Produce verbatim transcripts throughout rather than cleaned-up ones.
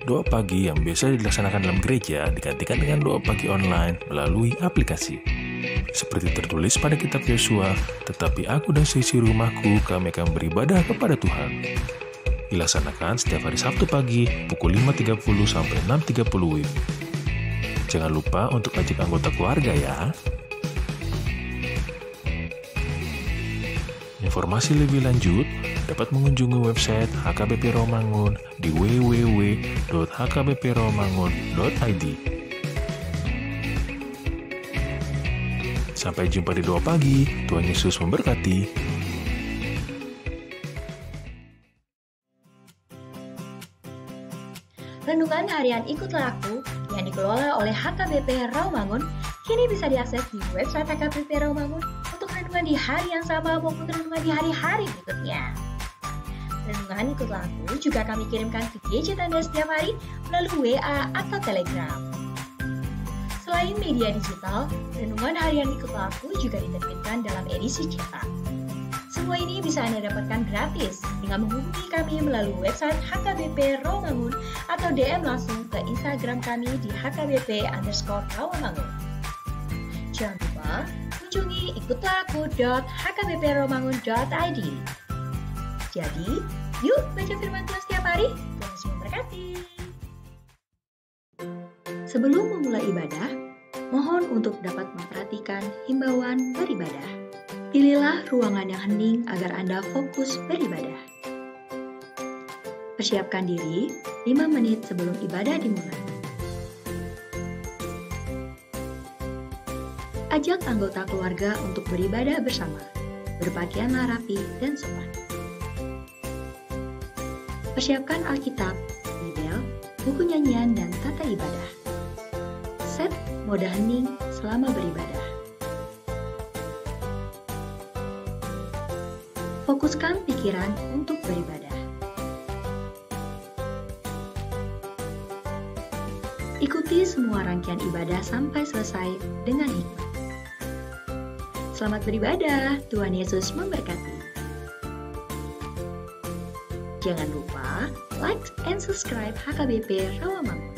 doa pagi yang biasa dilaksanakan dalam gereja digantikan dengan doa pagi online melalui aplikasi. Seperti tertulis pada kitab Yosua, "Tetapi aku dan seisi rumahku, kami akan beribadah kepada Tuhan." Dilaksanakan setiap hari Sabtu pagi pukul lima tiga puluh sampai enam tiga puluh W I B. Jangan lupa untuk ajak anggota keluarga ya. Informasi lebih lanjut dapat mengunjungi website H K B P Rawamangun di w w w dot h k b p rawamangun dot i d. Sampai jumpa di doa pagi. Tuhan Yesus memberkati. Renungan harian Ikutlah Aku yang dikelola oleh H K B P Rawamangun kini bisa diakses di website H K B P Rawamangun untuk renungan di hari yang sama maupun renungan di hari-hari berikutnya. Renungan Ikutlah Aku juga kami kirimkan ke gadget Anda setiap hari melalui W A atau Telegram. Selain media digital, renungan harian Ikutlah Aku juga diterbitkan dalam edisi cetak. Semua ini bisa Anda dapatkan gratis dengan menghubungi kami melalui website H K B P Rawamangun atau D M langsung ke Instagram kami di H K B P underscore Rawamangun. Jangan lupa kunjungi ikutlah aku dot h k b p rawamangun dot i d. Jadi, yuk baca firman Tuhan setiap hari. Tuhan Yesus memberkati. Sebelum memulai ibadah, mohon untuk dapat memperhatikan himbauan beribadah. Pilihlah ruangan yang hening agar Anda fokus beribadah. Persiapkan diri lima menit sebelum ibadah dimulai. Ajak anggota keluarga untuk beribadah bersama. Berpakaianlah rapi dan sopan. Persiapkan Alkitab, Bibel, buku nyanyian, dan tata ibadah. Set mode hening selama beribadah. Fokuskan pikiran untuk beribadah. Ikuti semua rangkaian ibadah sampai selesai dengan hikmat. Selamat beribadah, Tuhan Yesus memberkati. Jangan lupa like and subscribe H K B P Rawamangun.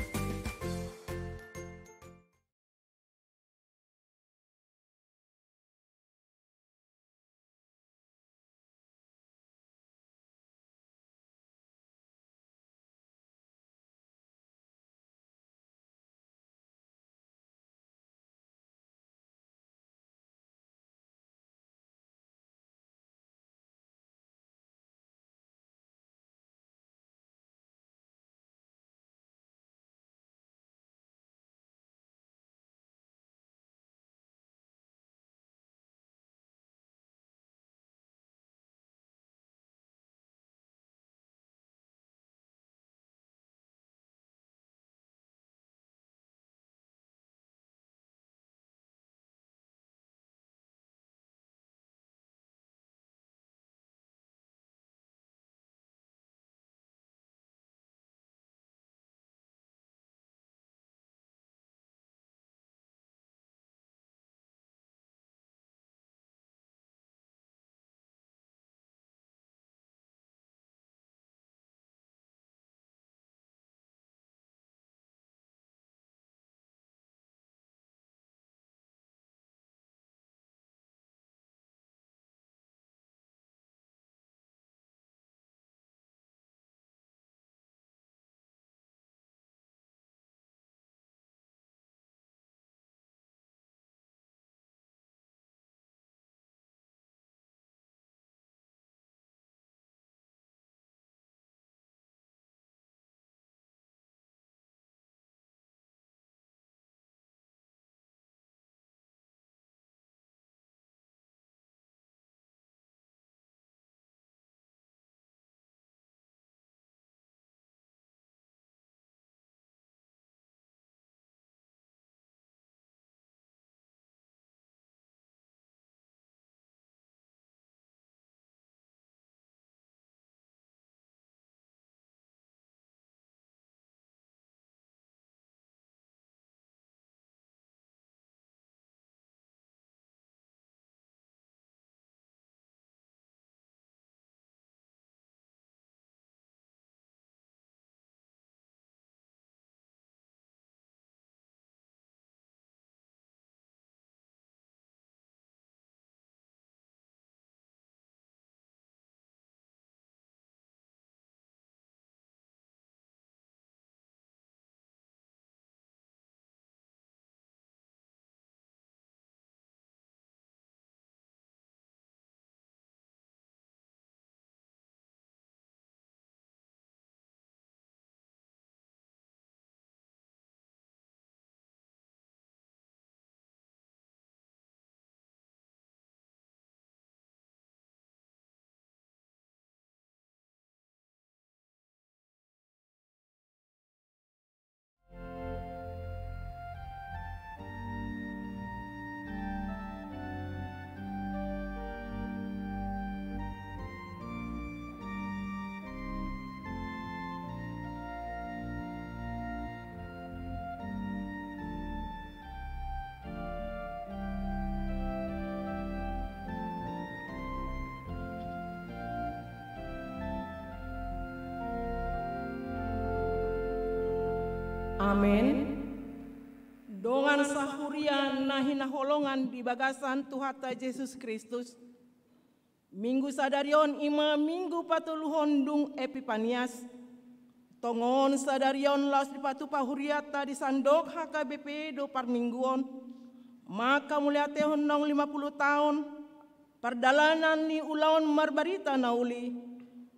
Amen. Dongan sahuria na hinaholongan di bagasan Tuhanta Jesus Kristus, Minggu sadari on i ma Minggu patoluhon dung Epipanias. Tongon sadari on laos dipatupa hurianta di sandok H K B P do parmingguon, mangka mauliatehon naung lima puluh taon pardalanan ni ulaon marbarita na uli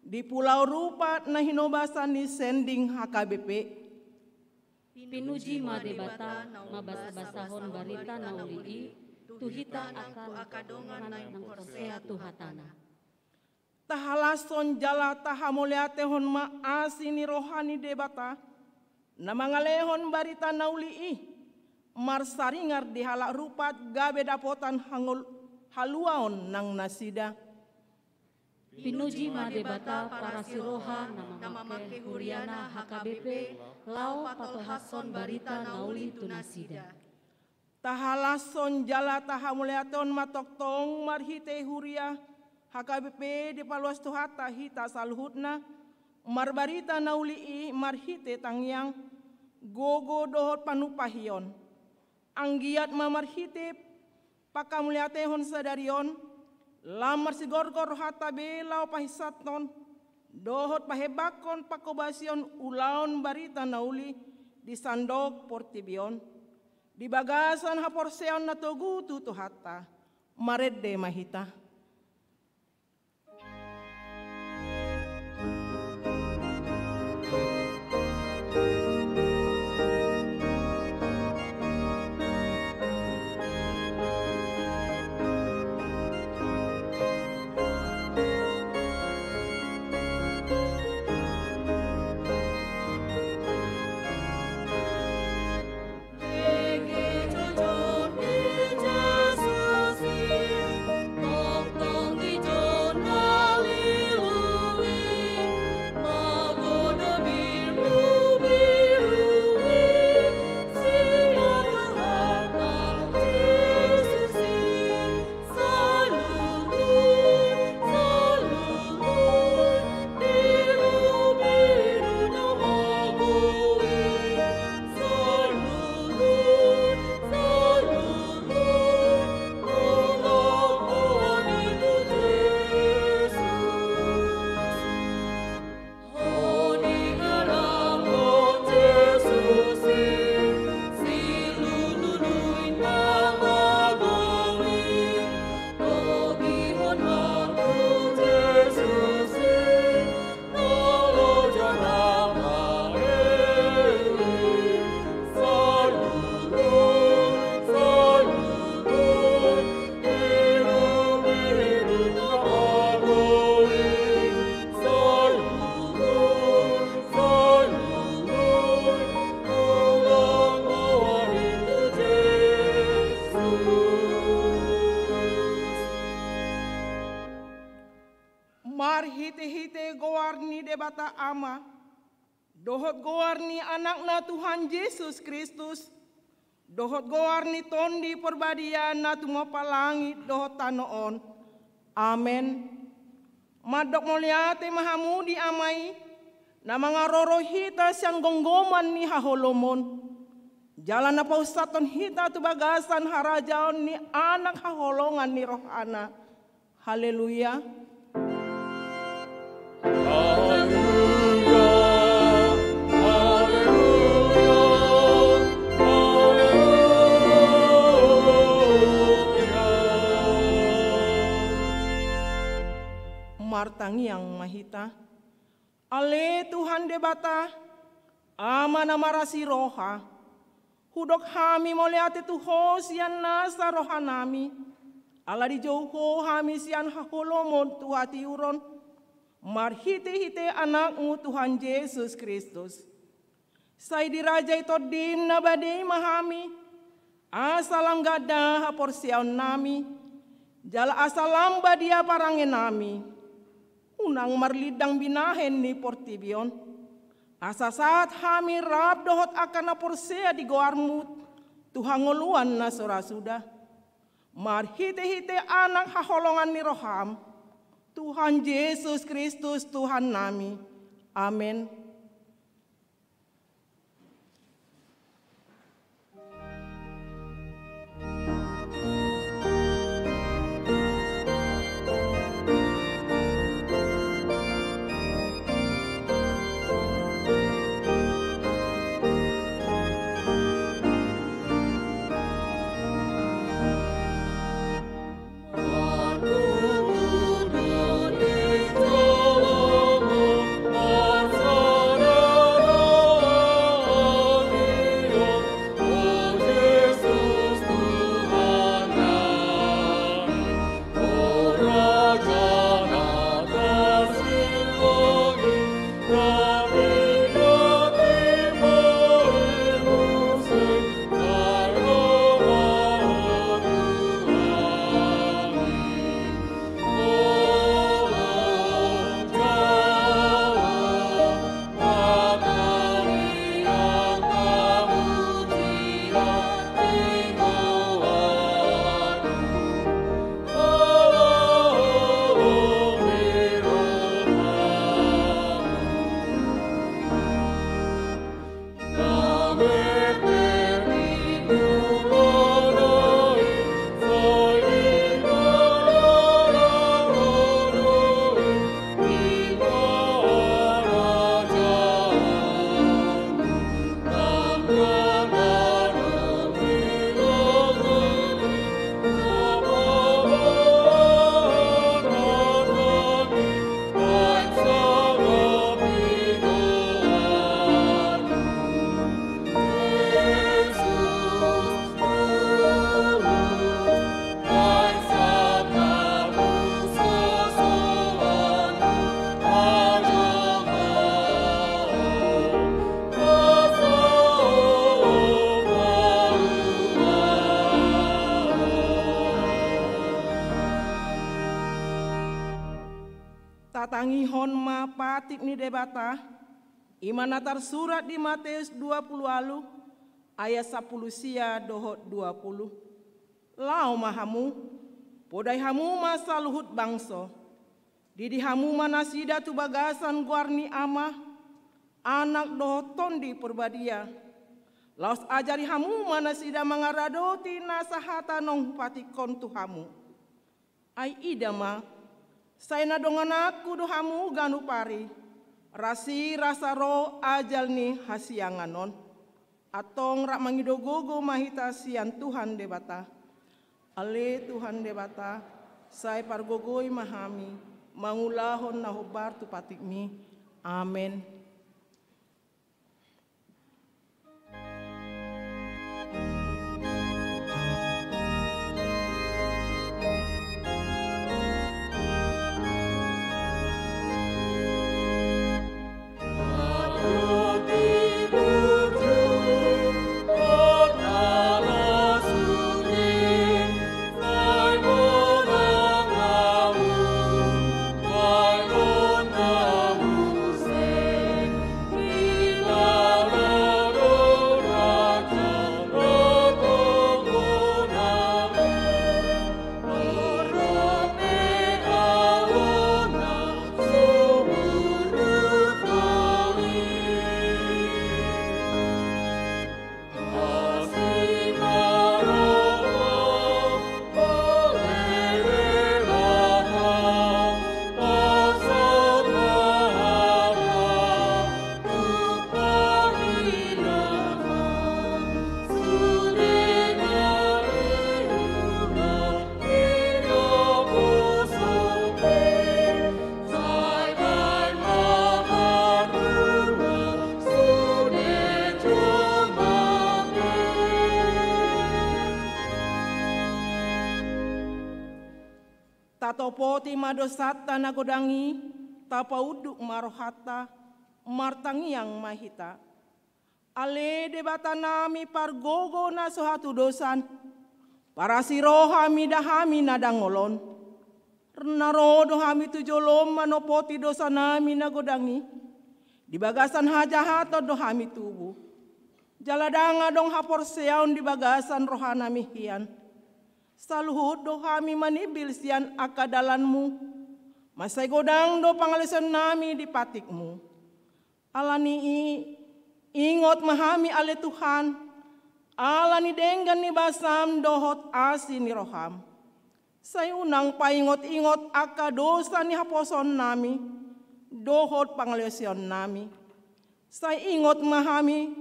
di Pulau Rupat na hinobasan ni sending H K B P. Pinuji ma Debata, mambasabasahon barita na uli i tu hita angka dongan na porsea tu hataNa. Tahalashon jala tahamauliatehon ma asi ni roha ni Debata, na mangalehon barita na uli i marsaringar di halak rupat gabe dapotan hangol-, haluaon nang nasida. Pinuji ma Debata parasi roha na mamangke huriaNa H K B P laho patolhashon barita na uli tu nasida. Tahalashon jala tahamauliatehon ma tongtong marhite huria H K B P dipaluas Tuhanta hita saluhutna, marbarita na uli i marhite tangiang, gogo dohot panumpahion. Anggiat ma marhite panghamauliatehon sadari on, lam marsigorgor rohanta be laho pahisathon dohot pahembangkon panghobasion ulaon barita na uli di sandok portibi on, di bagasan haporseaon na togu tu Tuhanta. Marende ma hita. Marhitehite goar ni Debata Ama, dohot goar ni Anakna Tuhan Jesus Kristus, dohot goar ni Tondi Porbadia na tumompa langit dohot tano on. Amen. Mandok mauliate ma hamu di Ama i, na mangaroro hita sian gomgoman ni haholomon, jala na paushathon hita tu bagasan harajaon ni Anak haholongan ni rohaNa. Haleluya. Haleluya, haleluya, haleluya. Martangiang ma hita. Ale Tuhan Debata, Ama na marasi roha, hudok hami mauliate tu Ho sian nasa rohanami, ala dijou Ho hami sian haholomon tu hatiuron, marhitehite AnakMu Tuhan Jesus Kristus. Sai dirajai TondiM na bade i ma hami, asa lam ganda haporseaonnami, jala asa lam badia parangenami. Unang marlindang binahen ni portibi on, asa sahat hami rap dohot angka na porsea di goarMu tu hangoluan na so ra suda. Marhitehite Anak haholongan ni rohaM, Tuhan Jesus Kristus Tuhannami. Amen. Tangihon ma patik ni Debata, i ma na tarsurat di Mateus dua pulu ualu ayat sampulu sia dohot dua pulu. Laho ma hamu, podai hamu ma saluhut bangso. Didi hamu ma nasida tu bagasan goar ni Ama, Anak dohot Tondi Parbadia. Laos ajari hamu ma nasida mangaradoti nasa hata naung hupatikkon tu hamu. Ai ida ma, sai na dongananku do hamu ganup ari, rasirasa ro ajal ni hasiangan on. Antong rap mangido gogo ma hita sian Tuhan Debata. Ale Tuhan Debata, sai pargogoi ma hami mangulahon na hombar tu patikmi. Amen. Tatopoti ma dosanta na godang i, tapaunduk ma rohanta, martangiang ma hita. Ale Debatanami pargogo na so hatudosan, parasi roha mida hami na dangol on. Na ro do hami tu jolom manopoti dosanami na godang i. Di bagasan hajahaton do hami tubu. Jala ndang adong haporseaon di bagasan rohanami hian. Saluhut do hami manimbil sian angka dalanmu. Mansai godang do pangaleosionnami di patikmu. Ala ni i, ingot ma hami ale Tuhan, ala ni denggan ni basam dohot asi ni roham. Sai unang paingot-ingot angka dosa ni haposoonnami, dohot pangaleosionnami. Sai ingot ma hami,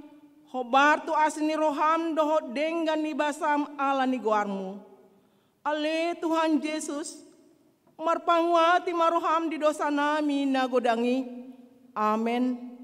hombar tu asi ni roham dohot denggan ni basam ala ni goarmu. Ale Tuhan Jesus, marpanguati ma roham di dosanami na godang i. Amen.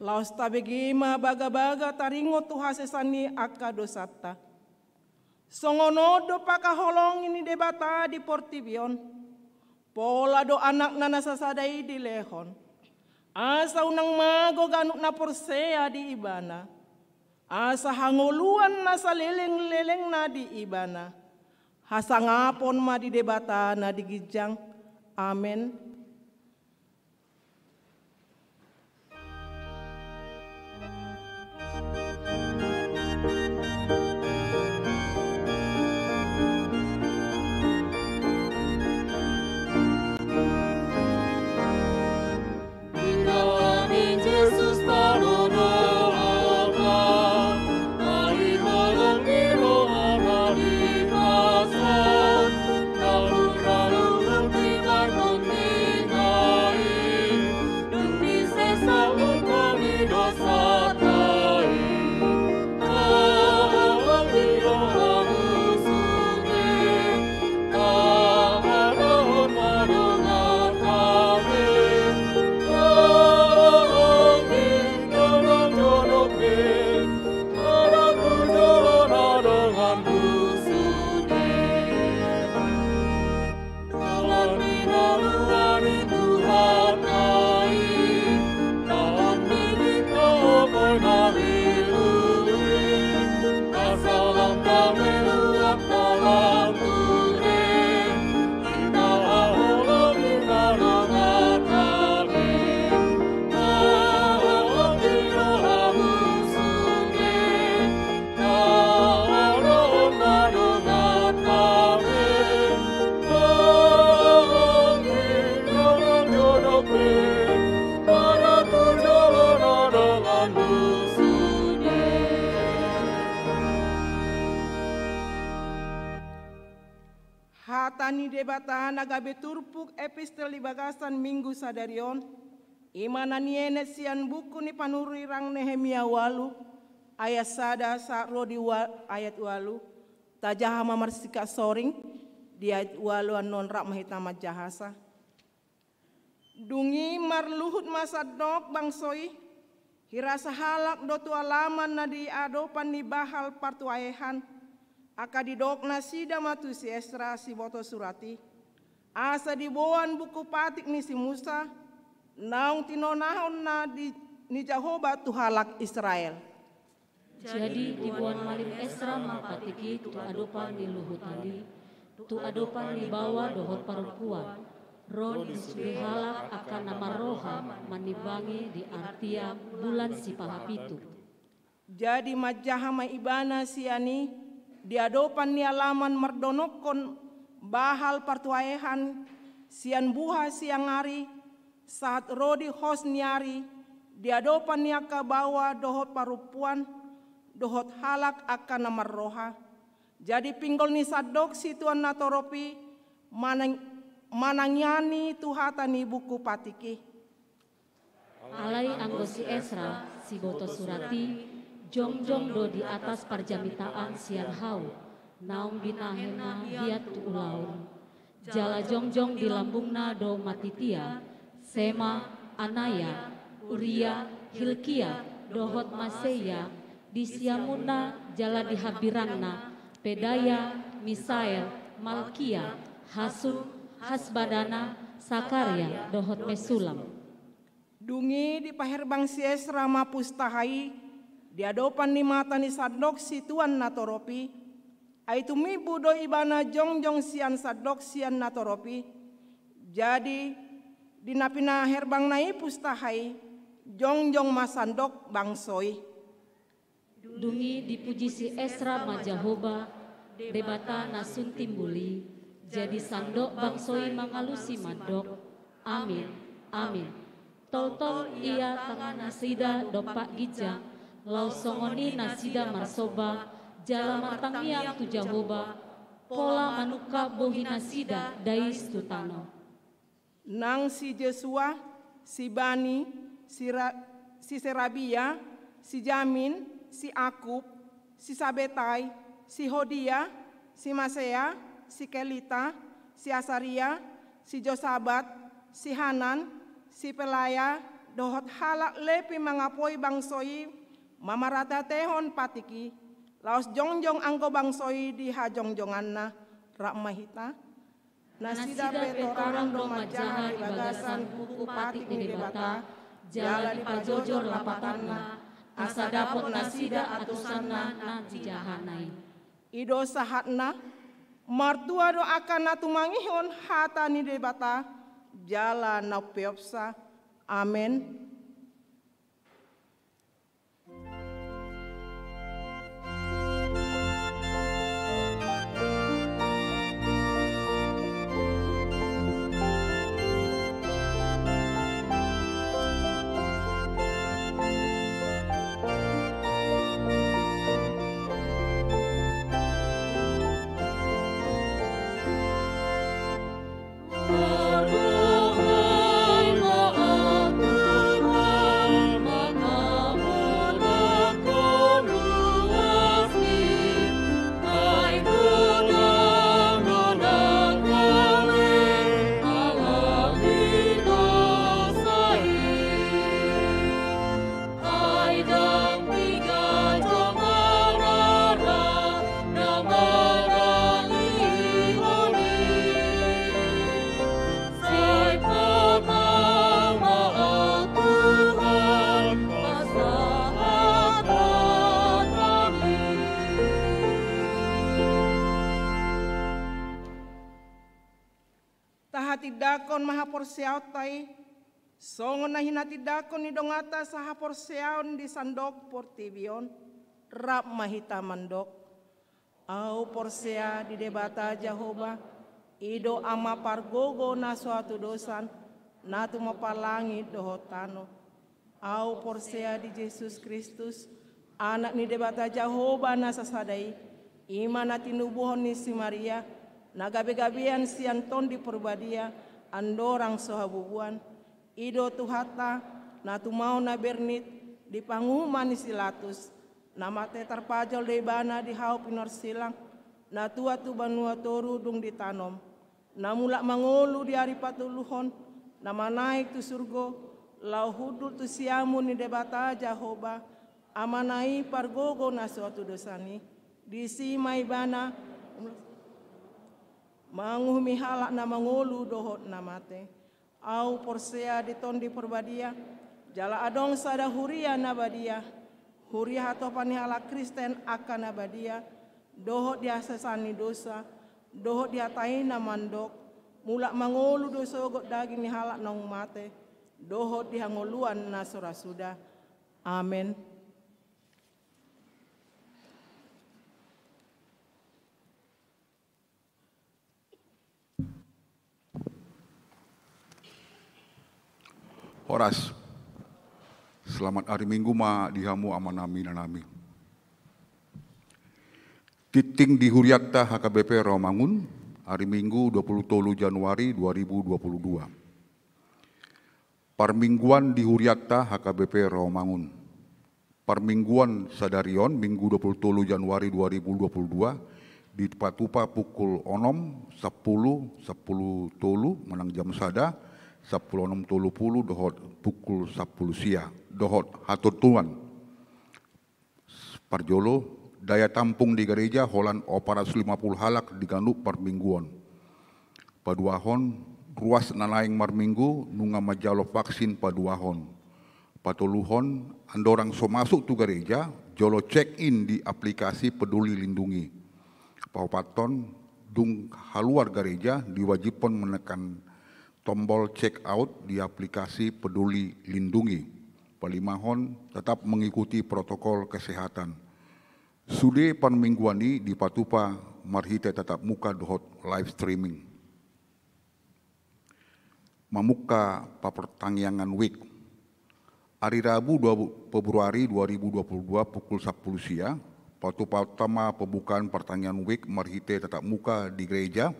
Laos tabege ma bagabaga taringot tu hasesaan ni angka dosanta. Songon on do pangkaholongi ni Debata di portibi on. Pola do Anakna na sasada i dilehon. Asa unang mago ganup na porsea di Ibana. Asa hangoluan na saleleng-lelengna di Ibana. Hasangapon ma di Debata na di ginjang. Amen. Hata ni Debata na gabe turpuk epistel di bagasan Minggu sadari on, i ma na nienet sian buku ni panurirang Nehemia ualu, ayat sada sahat ro di ua-, ayat ualu. Tajaha ma marsikat soring di ayat ualu annon, rap ma hita manjahasa. Dung i marluhut ma sandok bangso i, hira sahalak do tu alaman na di adopan ni bahal partuaehan, angka didok nasida ma tu si Esra siboto surat i, asa diboan buku patik ni si Musa, naung tinonahon na di, ni Jahowa tu halak Israel. Jadi diboan malim Esra ma patik i tu adopan ni luhutan i, tu adopan ni baoa dohot parompuan, ro di sude halak angka na marroha manimbangi di artia bulan sipahapitu. Jadi manjaha ma ibana sian i di adopan ni alaman mardonokkon bahal partuaehan sian buha siang ari sahat ro di hos ni ari, di adopan ni angka baoa dohot parompuan, dohot halak angka na marroha. Jadi pinggol ni sandok situan na torop i manang-, manangiani tu hata ni buku patik i. Alai anggo si Esra siboto surat i jongjong do di atas parjamitaan sian hau, naung binahenna hian tu ulaon. Jala jongjong di lambungna do Matitia, Sema, Anaya, Uria, Hilkia, dohot Maseia, di siamunna jala di hambirangna, Pedaya, Misael, Malkia, Hasum, Hasbadana, Sakaria, dohot Mesulam. Dung i dipaherbang si Esra ma pustaha i di adopan ni mata ni sandok situan na torop i, ai tumimbo do ibana jongjong sian sandok sian na torop i. Jadi di na pinaherbangna i pustaha i, jongjong ma sandok bangso i. Dung i dipuji si Esra ma Jahowa, Debata na sun timbul i. Jadi sandok bangso i mangalusi mandok: Amin, amin. Toltol ia tangan nasida dompak ginjang, laos songon i nasida marsomba jala martangiang tu Jahowa, pola manungkap bohi nasida dais tu tano. Nang si Jesua, si Bani, si Ra-, si Serabia, si Jamin, si Akub, si Sabetai, si Hodia, si Masea, si Kelita, si Asaria, si Josabat, si Hanan, si Pelaya, dohot halak Lepi mangapoi bangso i mamaratehon patik i, laos jongjong anggo bangso i di hajongjonganna. Rap ma hita. Nasida pe torang do manjaha di bagasan buku patik ni Debata, jala dipajojor lapatanna, asa dapot nasida atusanna na jinjahana i. I do sahatna. Martua do angka na tumangihon hata ni Debata jala na umpeopsa. Amen. Tahatindangkon ma haporseaonta i, songon na hinatindangkon ni donganta sahaporseaon di sandok portibi on. Rap ma hita mandok: Ahu porsea di Debata Jahowa, i do Ama pargogo na so hatudosan, na tumompa langit dohot tano. Ahu porsea di Jesus Kristus, Anak ni Debata Jahowa na sasada i, i ma na tinubuhon ni si Maria, na gabe-gabean sian Tondi Porbadia andorang so habubuan. I do Tuhanta, na tumaon na bernit di panguhuman ni si Latus, na mate tarpajal do ibana di hau pinorsilang, na tuat tu banua toru dung ditanom, na mulak mangolu di ari patoluhon, na manaek tu surgo, laho hundul tu siamun ni Debata Jahowa, Amana i pargogo na so tudosan i. Disi ma ibana manguhumi halak na mangolu dohot na mate. Ahu porsea di Tondi Porbadia, jala adong sada huria na badia, huria hatopan ni halak Kristen angka na badia, dohot di hasesaan ni dosa, dohot di hata i na mandok, mulak mangolu do sogot daging ni halak naung mate, dohot di hangoluan na so ra suda. Amen. Horas. Selamat ari Minggu ma di hamu amanami inanami. Tingting di hurianta H K B P Rawamangun, ari Minggu dua puluh tolu Januari dua ribu dua puluh dua. Parmingguan di hurianta H K B P Rawamangun. Parmingguan sadari on, Minggu dua puluh tolu Januari dua ribu dua puluh dua, dipatupa pukul onom, sampulu, sampulu tolu, manang jam sada, sampulu onom tolu pulu, dohot pukul sampulu sia, dohot hatontuan. Parjolo, daya tampung di gareja holan opat ratus lima pulu halak di ganup parmingguon. Paduahon, ruas na naeng marminggu nunga manjalo vaksin paduahon. Patoluhon, andorang so masuk tu gareja, jolo check in di aplikasi Peduli Lindungi. Paopathon, dung haluar gareja, diwajibhon menekan tombol check out di aplikasi Peduli Lindungi. Palimahon, tetap mengikuti protokol kesehatan. Sude parmingguan i dipatupa marhite tatap muka dohot live streaming. Mamungka partangiangan wijk. Ari Rabu dua Februari dua ribu dua puluh dua pukul sampulu sia, patupaonta ma pembukaan partangiangan wijk marhite tatap muka di gareja,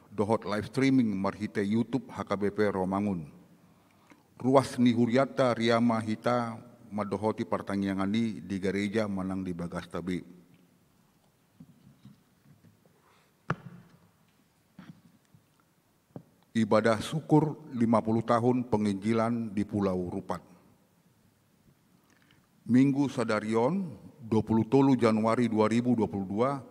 dohot live streaming marhite YouTube H K B P Rawamangun. Ruas ni hurianta ria ma hita mandohoti partangiangan i di gareja manang di bagasta be. Ibadah syukur lima puluh tahun penginjilan di Pulau Rupat. Minggu sadari on, dua puluh tolu Januari dua ribu dua puluh dua,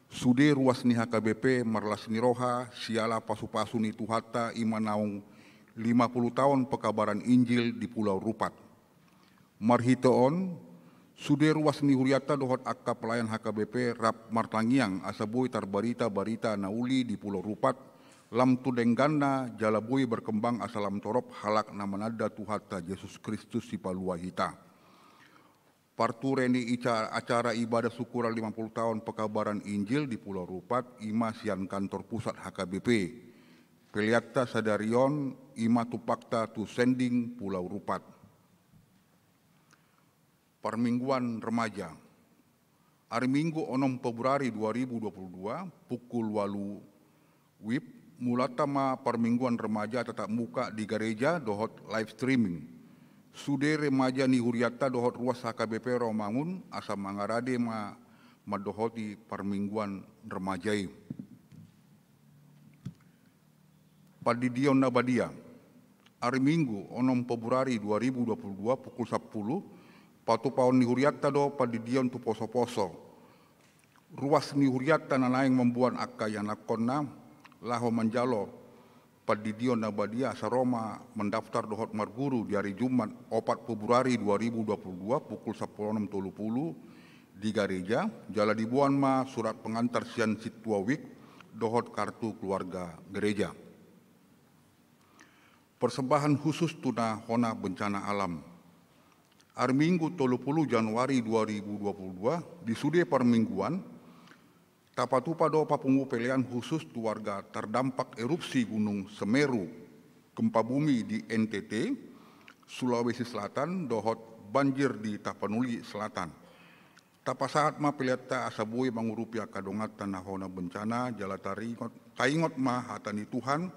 sude ruas ni H K B P marlas ni roha siala pasupasu ni Tuhanta i ma naung lima puluh taon pekabaran Injil di Pulau Rupat. Marhite on, sude ruas ni hurianta dohot angka pelayan H K B P rap martangiang asa boi tarbarita barita na uli di Pulau Rupat, lam tu dengganna jala boi berkembang asa lam torop halak na mananda Tuhanta Jesus Kristus Sipalua hita. Parture ni ica-, acara ibadah syukuran lima puluh taon pekabaran Injil di Pulau Rupat, i ma sian kantor pusat H K B P. Peleanta sadari on, i ma tumpakta tu Sending Pulau Rupat. Parmingguan Remaja. Ari Minggu onom Februari dua ribu dua puluh dua, pukul ualu wib, mulanta ma parmingguan remaja tatap muka di gareja dohot live streaming. Sude remaja ni hurianta dohot ruas H K B P Rawamangun asa mangarade ma mandohoti parmingguan remaja i. Pandidion na badia. Ari Minggu, onom Februari dua ribu dua puluh dua, pukul sampulu, patupaon ni hurianta do pandidion tu poso-poso. Ruas ni hurianta na naeng mamboan angka ianakkonna, laho manjalo pandidion na badia asa ro ma mandaftar dohot marguru di ari Jumat, opat Februari dua ribu dua puluh dua, pukul sampulu onom tolu pulu, di gareja, jala diboan ma surat pengantar sian sintua wijk dohot kartu keluarga gareja. Persembahan khusus tu na hona bencana alam. Ari Minggu tolu pulu Januari dua ribu dua puluh dua, di sude parmingguan, tapatupa do papungu pelean khusus tu warga tardampak erupsi Gunung Semeru, gempa bumi di N T T, Sulawesi Selatan, dohot banjir di Tapanuli Selatan. Tapasahat ma peleanta asa boi mangurupi angka donganta na hona bencana, jala taringot Taingot ma hata ni Tuhan,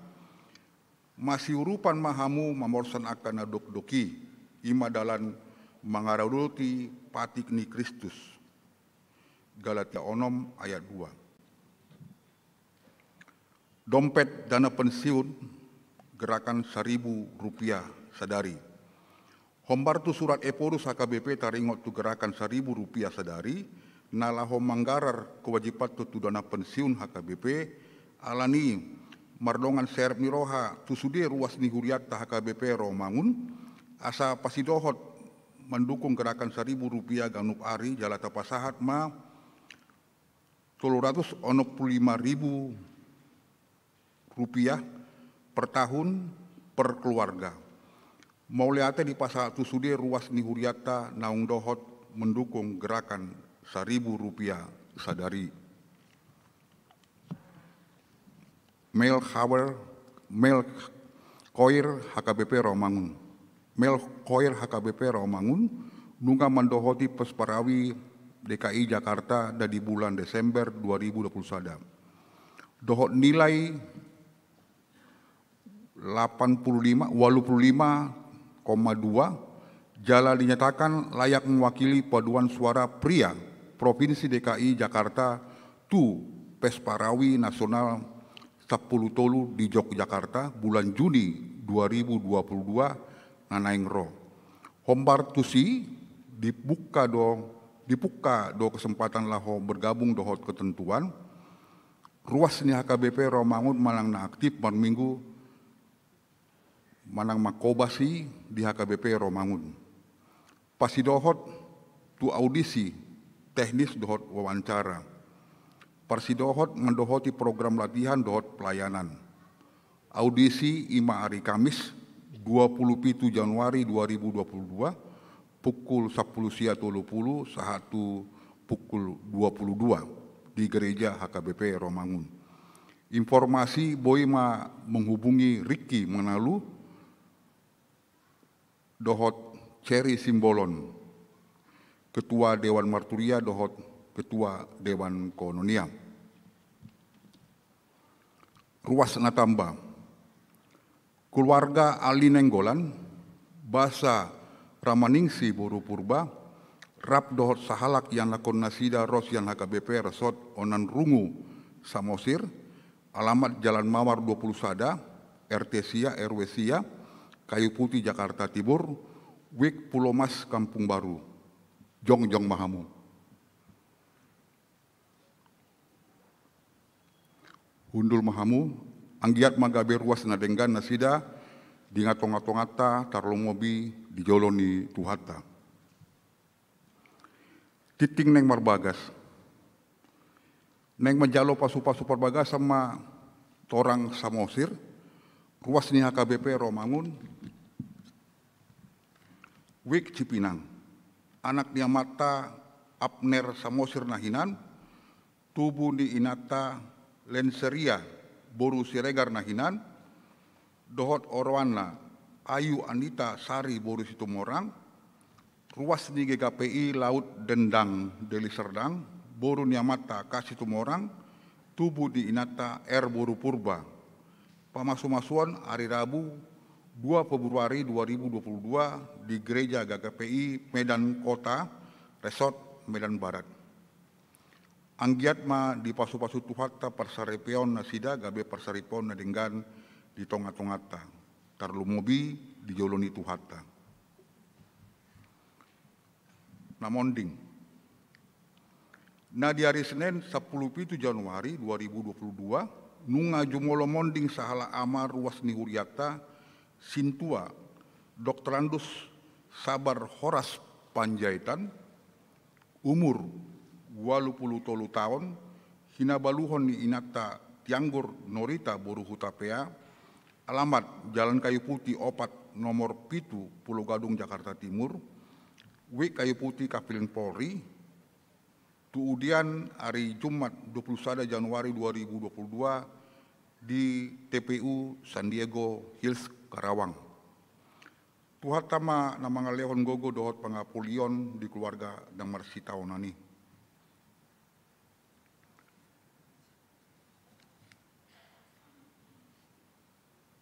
masiurupan ma hamu mamorsan angka na dokdok i, i ma dalan mangaradoti patik ni Kristus. Galatia onom ayat dua. Dompet dana pensiun gerakan saribu rupiah sadari. Hombar tu surat Ephorus H K B P taringot tu gerakan saribu rupiah sadari, na laho manggarar kewajiban tu dana pensiun H K B P, alani mardongan serep ni roha tu sude ruas ni hurianta H K B P Romangun, asa pasidohot mandukung gerakan saribu rupiah ganup ari jala tapasahat ma tolu ratus onom pulu lima ribu rupiah per tahun per keluarga. Mauliate dipasahat tu sude ruas ni hurianta naung dohot mendukung gerakan saribu rupiah sadari. Mel Choir, Mel Choir H K B P Romangun. Mel Choir H K B P Romangun nunga mandohoti pesparawi D K I Jakarta di bulan Desember dua ribu dua puluh sada. Dohot nilai delapan puluh lima, walu puluh lima koma dua, jala dinyatakan layak mewakili paduan suara pria Provinsi D K I Jakarta tu pesparawi nasional sampulu tolu di Jogjakarta bulan Juni dua ribu dua puluh dua na naeng ro. Hombar tusi dibuka do, dibuka do kesempatan laho bergabung dohot ketentuan. Ruas ni H K B P Romangun manang na aktif marminggu manang mangkobasi di H K B P Romangun. Pasidohot tu audisi teknis dohot wawancara. Parsidohot mandohoti program latihan dohot pelayanan. Audisi i ma ari Kamis dua puluh pitu Januari dua ribu dua puluh dua, pukul sampulu sia tolu pulu sahat tu pukul dua puluh dua di gereja H K B P Romangun. Informasi boi ma menghubungi Riki Manalu dohot Ceri Simbolon, Ketua Dewan Marturia dohot Ketua Dewan Koinonia. Ruas na tamba. Keluarga Alli Nainggolan, basa Ramaningsi boru Purba, rap dohot sahalak ianakhon nasida ro sian H K B P Resort Onan Rungu Samosir, alamat Jalan Mawar dua puluh sada, R T sia, R W sia, Kayu Putih, Jakarta Timur, Wik Pulomas, Kampung Baru. Jongjong ma hamu. Hundul ma hamu, anggiat ma gabe ruas na denggan nasida di tonga-tonganta, tarlumobi di jolo ni Tuhanta. Tingting naeng marbagas. Naeng manjalo pasu-pasu parbagasan ma torang Samosir, ruas ni H K B P Romangun, Wik Cipinang, anak ni amanta Abner Samosir na hinan, tubu ni inanta Lenseria boru Siregar na hinan, dohot oroanna Ayu Anita Sari boru Situmorang, ruas ni G K P I Laut Dendang Deli Serdang, boru ni amanta Kasi Tumorang, tubu ni inanta R boru Purba. Pamasu-masuon ari Rabu dua Februari dua ribu dua puluh dua di Gereja G K P I Medan Kota, Resort Medan Barat. Anggiat ma dipasu-pasu Tuhanta parsaripeon nasida gabe parsaripeon na denggan di tonga-tonganta, tarlumobi di jolo ni Tuhanta. Na monding. Na di ari Senen sampulu pitu Januari dua ribu dua puluh dua, nunga jumolo monding sahalak ama ruas ni hurianta, Sintua Doktorandus Sabar Horas Panjaitan, umur ualu pulu tolu taon, hinabaluhon ni inanta Tianggur Norita boru Hutapea, alamat Jalan Kayu Putih opat nomor pitu, Pulo Gadung, Jakarta Timur, Wik Kayu Putih, Kapling Polri, tu udian ari Jumat dua pulu sada Januari dua ribu dua pulu dua di T P U San Diego Hills, Karawang. Tuhanta ma na mangalehon gogo dohot pangapulion di keluarga na marsitaonan i.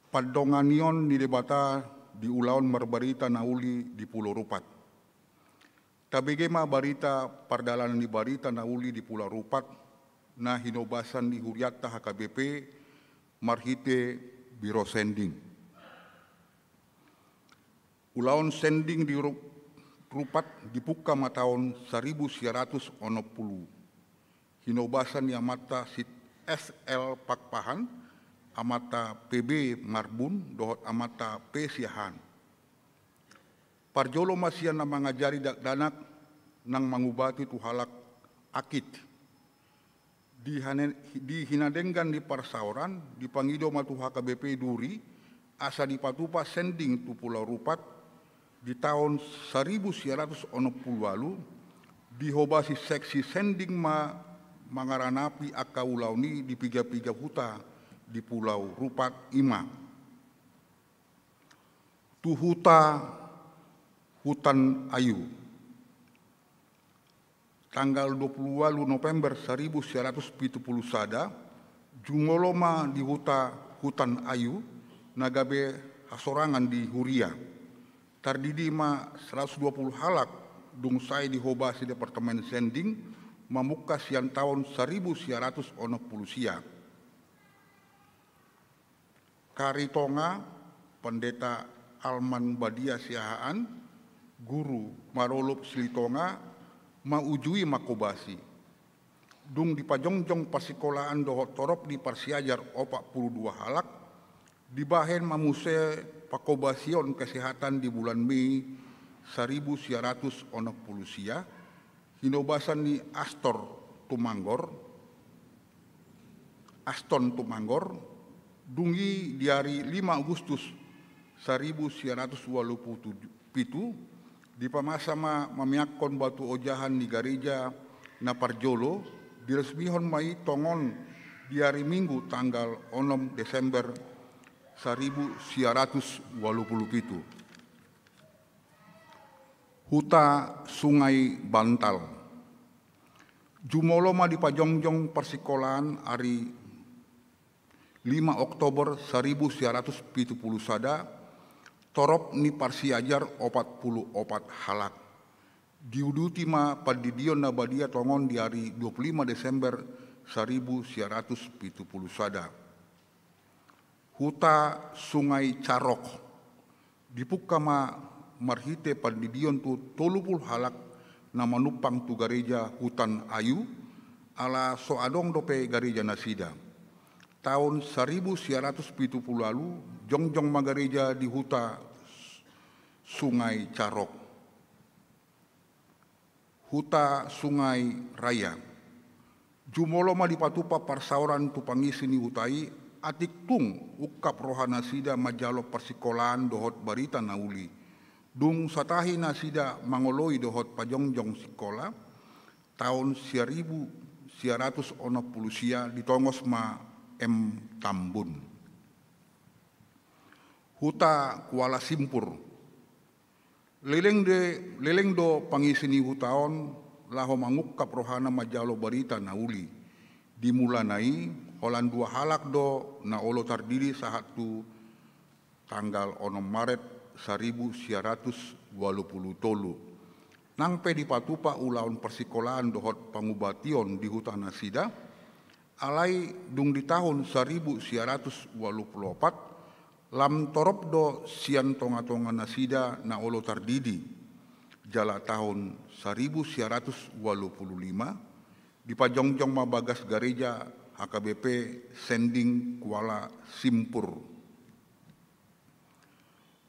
Pandonganion ni Debata di ulaon marbarita na uli di Pulau Rupat. Tabege ma barita pardalanan ni barita na uli di Pulau Rupat na hinobasan ni hurianta H K B P marhite Biro Sending. Ulaon sending di Ru-, Rupat dipungka ma taon saribu sia ratus onom pulu. Hinobasan ni amanta si S L Pakpahan, amanta P B Marbun, dohot amanta P Siahaan. Parjolo ma sian na mangajari dakdanak nang mangubati tu halak akit. Di hane-, di hinadenggan ni parsaoran, dipangido ma tu H K B P Duri, asa dipatupa sending tu Pulau Rupat, di taon saribu sia ratus onom pulu ualu, dihobasi seksi sending ma mangaranapi angka ulaon i di piga-piga huta di Pulau Rupat, i ma. Tu huta Hutan Ayu. Tanggal dua pulu ualu November saribu sia ratus pitu pulu sada, jumolo ma di huta Hutan Ayu, na gabe hasorangan di huria. Tardidi ma saratus dua pulu halak, dung sae dihobasi Departemen Sending, mamungka sian taon saribu sia ratus onom pulu sia. Karitonga, Pandita Alman Badia Siahaan, guru marolop Silitonga, maujui manghobasi. Dung dipajongjong parsikolaan dohot torop ni parsiajar opat pulu dua halak, dibahen ma muse panghobasion kesehatan di bulan Mei saribu sia ratus onom pulu sia, hinobasan ni Astor Tumanggor, Aston Tumanggor, dung i di ari lima Agustus saribu sia ratus ualu pulu pitu, dipamasa ma mamiangkon batu ojahan ni gareja na parjolo, diresmihon ma i tongon di ari Minggu tanggal onom Desember saribu sia ratus ualu pulu pitu. Huta Sungai Bantal. Jumolo ma dipajongjong parsikolaan ari lima Oktober saribu sia ratus pitu pulu sada, torop ni parsiajar opat pulu opat halak. Diuduti ma pandidion na badia tongon di ari dua pulu lima Desember saribu sia ratus pitu pulu sada. Huta Sungai Carok. Dipungka ma marhite pandidion tu tolu pulu halak na manumpang tu gareja Hutan Ayu, ala so adong dope gareja nasida. Taon saribu sia ratus pitu pulu ualu, jongjong ma gareja di huta Sungai Carok. Huta Sungai Raya. Jumolo ma dipatupa parsaoran tu pangisi ni huta i, atik tung ungkap roha nasida manjalo parsikolaan dohot barita na uli. Dung satahi nasida mangoloi dohot pajongjong sikola, taon saribu sia ratus onom pulu sia ditongos ma M Tambun. Huta Kuala Simpur. Leleng de, leleng do pangisi ni huta on laho mangungkap rohana manjalo barita na uli. Di mulana i, holan dua halak do na olo tardidi sahat tu tanggal onom Maret saribu sia ratus ualu pulu tolu. Nang pe dipatupa ulaon parsikolaan dohot pangubation di huta nasida, alai dung di taon saribu sia ratus ualu pulu opat, lam torop do sian tonga-tonga nasida na olo tardidi. Jala taon saribu sia ratus ualu pulu lima, dipajongjong ma bagas gareja H K B P Sending Kuala Simpur.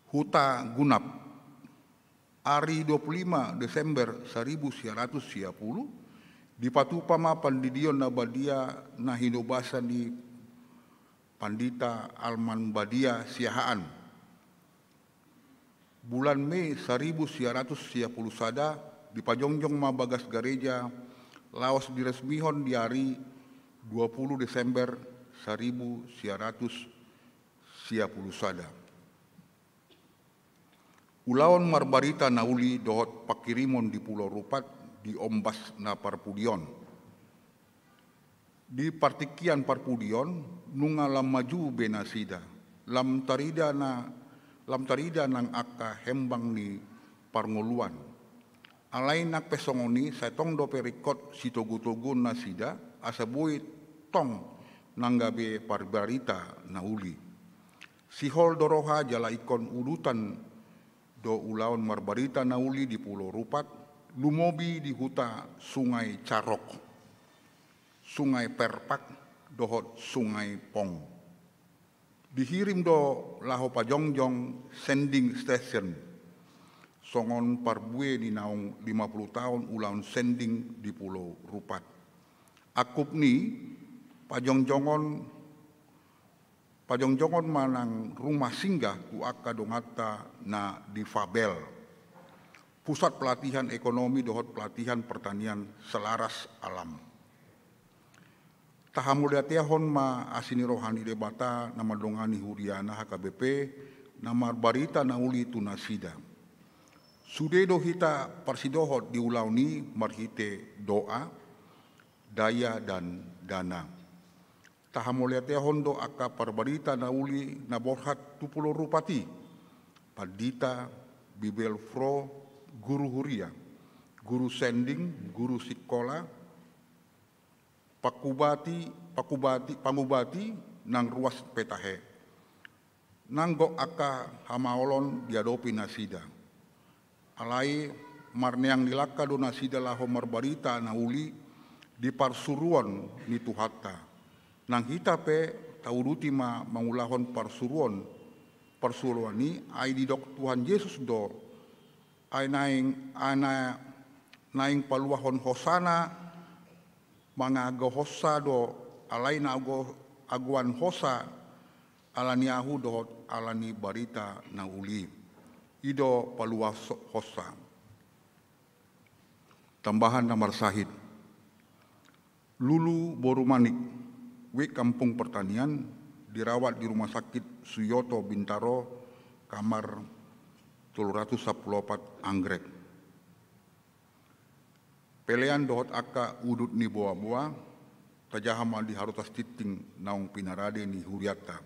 Huta Gunap. Ari dua pulu lima Desember saribu sia ratus sia pulu, dipatupa ma pandidion na badia na hinobasan ni Pandita Alman Badia Siahaan. Bulan Mei saribu sia ratus sia pulu sada, dipajongjong ma bagas gareja, laos diresmihon di ari dua pulu Desember saribu sia ratus sia pulu sada. Ulaon marbarita na uli dohot pangkirimon di Pulau Rupat di ombas na parpudi on. Di partingkian parpudi on, nunga lam maju be nasida. lam tarida na, lam tarida nang angka hembang ni parngoluan. Alai nang pe songon i, sai tong dope ringkot sitogu-toguon nasida, asa boi tong nang gabe parbarita na uli. Sihol do roha jala ingkon udutan do ulaon marbarita na uli di Pulau Rupat, lumobi di huta Sungai Carok, Sungai Perpak, dohot Sungai Pong. Dihirim do laho pajongjong sending station, songon parbue ni naung lima puluh taon ulaon sending di Pulau Rupat. Angkup ni i, pajongjongon, pajongjongon ma nang rumah singgah tu angka donganta na difabel, pusat pelatihan ekonomi dohot pelatihan pertanian selaras alam. Tahamauliatehon ma asi ni roha ni Debata na mandongani huriana H K B P na marbarita na uli tu nasida. Sude do hita parsidohot di ulaon i marhite doa, daya dan dana. Tahamauliatehon do angka parbarita na uli na borhat tu Pulau Rupat i, pandita, bibelvrouw, guru huria, guru sending, guru sikola, pangubati, pangubati, pangubati nang ruas pe tahe. Nang gok angka hamaolon diadopi nasida. Alai marneang ni langka do nasida laho marbarita na uli di parsuruon ni Tuhanta. Nang hita pe tauduti ma mangulahon parsuruon, parsuruon i, ai didok Tuhan Jesus do, ai naeng, ai na-, naeng paluahon hosana, mangagohonsa do, alai na ago-, agoanhonsa, ala ni ahu dohot ala ni barita na uli. I do paluahonsa. Tambahan na marsahit. Lulu boru Manik, W Kampung Pertanian, dirawat di Rumah Sakit Suyoto Bintaro, kamar tolu ratus sampulu opat, Anggrek. Pelean dohot angka udut ni boaboa, tajaha ma di harotas tintin naung pinarade ni hurianta.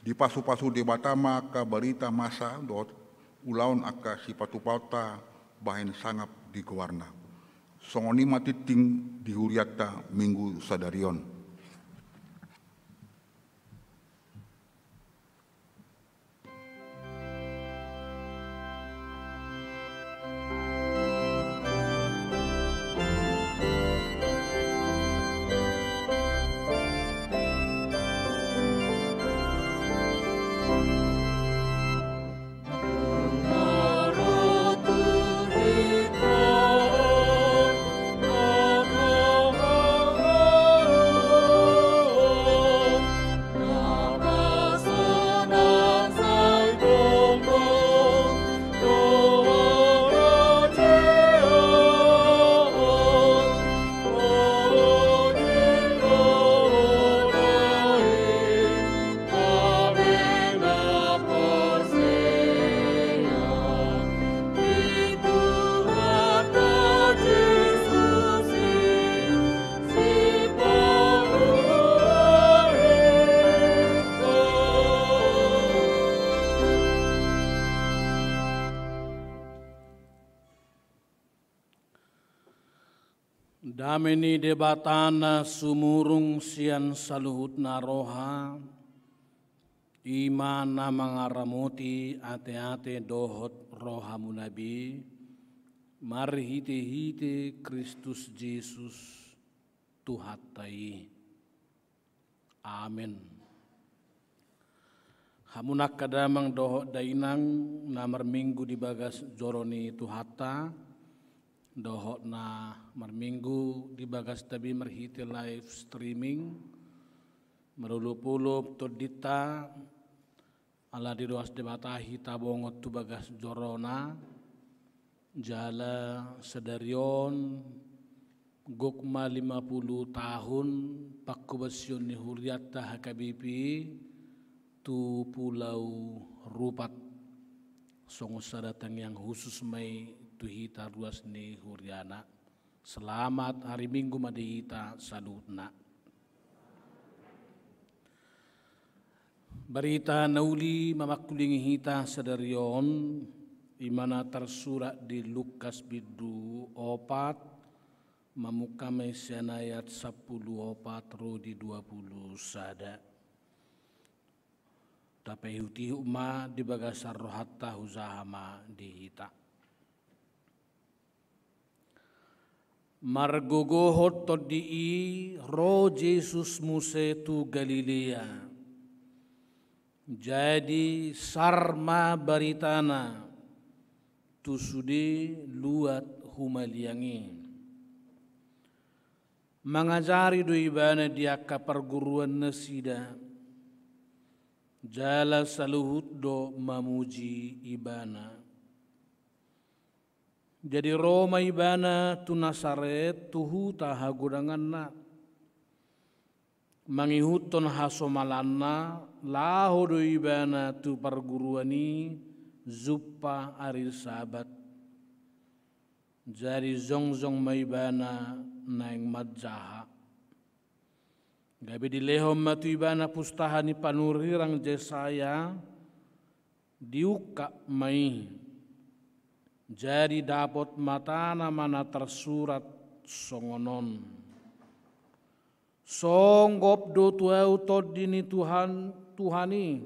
Dipasupasu Debata ma angka barita masa dohot ulaon angka sipatupaonta bahen sangap di goarna. Songon i ma tintin di hurianta minggu sadari on. Dame ni Debata na sumurung sian saluhutna roha, i ma na mangaramoti ateate dohot rohamuna be, marhitehite Kristus Jesus, Tuhanta i. Amen. Hamu angka damang dohot dainang na marminggu di bagas joro ni Tuhanta, dohot na marminggu di bagasta be marhite live streaming, marolopolop tondinta, ala dirohas Debata hita bongot tu bagas jorona, jala sadari on gok ma lima puluh tahun panghobasion ni hurianta H K B P tu Pulau Rupat. Songon sada tangiang husus ma i tu hita ruas ni huriana. Selamat hari Minggu ma di hita saluhutna. Barita na uli mamangkulingi hita sadari on, i ma na tarsurat di Lukas bindu opat, mamungka ma i sian ayat sampulu opat ro di dua pulu sada. Tapaihutihut ma di bagasan rohanta, hujaha ma di hita. Margogohon tondi i ro Jesus muse tu Galilea. Jadi sar ma baritana tu sude luat humaliang i. Mangajari do ibana di angka parguruan nasida, jala saluhut do mamuji ibana. Jadi ro ma ibana tu Nasaret, tu huta hagodanganna. Mangihuthon hasomalanna, laho do ibana tu parguruan i jumpa ari Sabat. Jadi jongjong ma ibana naeng manjaha. Gabe dilehon ma tu ibana pustaha ni panurirang Jesaya, diungkap ma i. Jadi dapot matana ma na tarsurat songon on: Songgop do tu ahu tondi ni Tuhan, Tuhan i.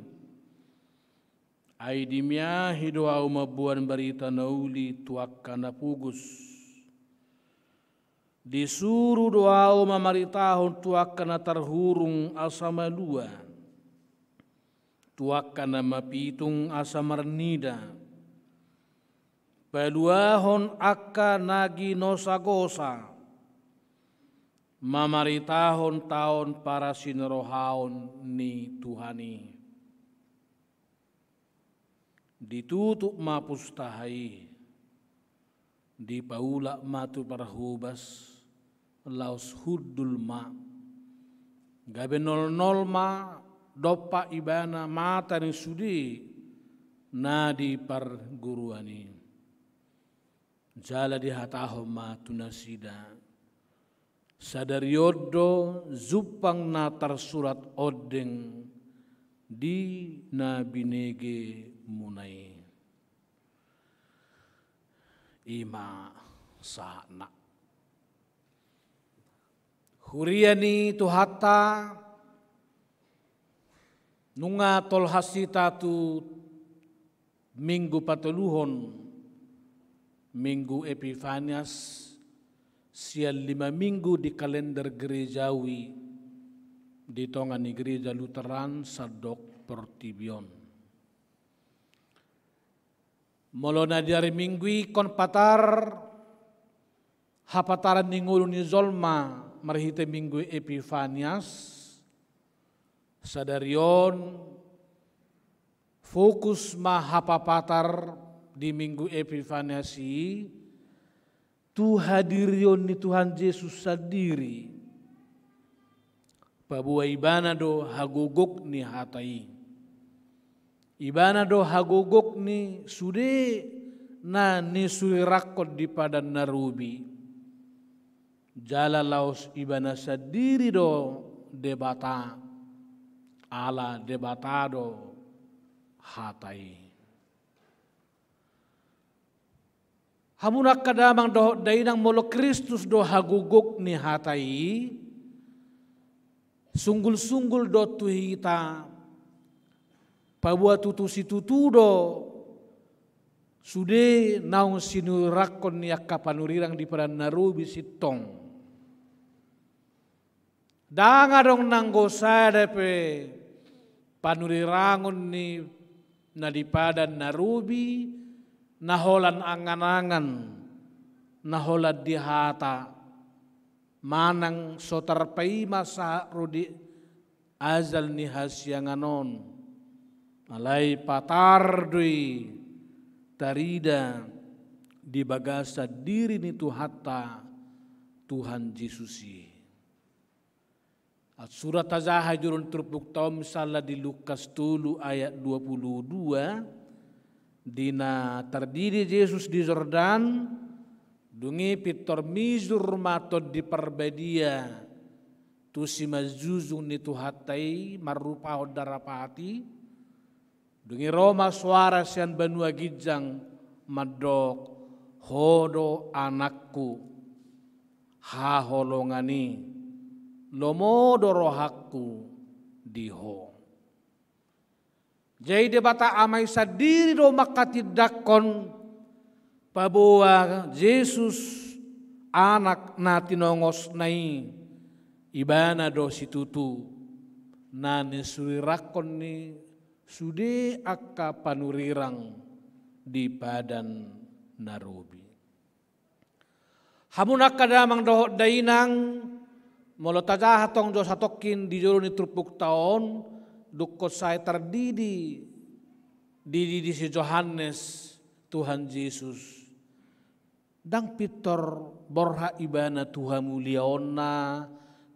Ai dimiahi do ahu mamboan barita na uli tu angka na pogos. Disuru do ahu mamaritahon tu angka na tarhurung asa malua, tu angka na mapitung asa marnida, paluahon angka na ginosagosa, mamaritahon taon parasinirohaon ni Tuhan i. Ditutup ma pustaha i, dipaulak ma tu parhobas, laos hundul ma. Gabe nolnol ma dompak ibana mata ni sude na di parguruan i. Jala dihatahon ma tu nasida: Sadari on do jumpang na tarsurat ondeng di na binegemuna i. I ma sahatna. Huria ni Tuhanta, nunga tolhas hita tu minggu patoluhon, minggu Epifanias, sian lima minggu di kalender gerejawi di tonga ni Gereja Lutheran sandok portibi on. Molo na di ari Minggu i ingkon patar hapataran ni ngolu ni jolma marhite Minggu Epifanias, sadari on fokus ma hapapatar di Minggu Epifanias i tu hadirion ni Tuhan Jesus sandiri. Paboa ibana do hagogok ni hata i. Ibana do hagogok ni sude na nisulirangkon di padan na robi. Jala laos ibana sandiri do Debata, ala Debata do hata i. Hamu angka damang dohot dainang, molo Kristus do hagogok ni hata i, sunggulsunggul do tu hita, paboa tutu situtu do sude naung sinurangkon ni angka panurirang di padan na robi sintong. Ndang adong nanggo sada pe panurirangon ni na di padan na robi, na holan anganangan, na holan di hata, manang so tarpaima sahat ro di ajal ni hasiangan on. Alai patar do i tarida di bagasan diri ni Tuhanta, Tuhan Jesus i. Surat tajaha jurung turpuk taon misalna di Lukas tolu ayat dua pulu dua, di na tardidi Jesus di Jordan, dung i pintor mijur ma Tondi Parbadia tu simanjujung ni Tuhanta i marrupahon darapati, dung i ro ma soara sian banua ginjang mandok, "Ho do Anakku, haholongan i, lomo do rohangku di Ho." Jadi Debata Ama i sandiri do manghatindanghon paboa Jesus, Anak na tinongosna i, Ibana do situtu na nisurirangkon ni sude angka panurirang di Padan na Robi. Hamu angka damang dohot dainang, molo tajaha tong jo satongkin di jolo ni turpukta on, dungkon sai tardidi, dididi si Johannes Tuhan Jesus. Ndang pintor borhat Ibana tu hamuliaonna,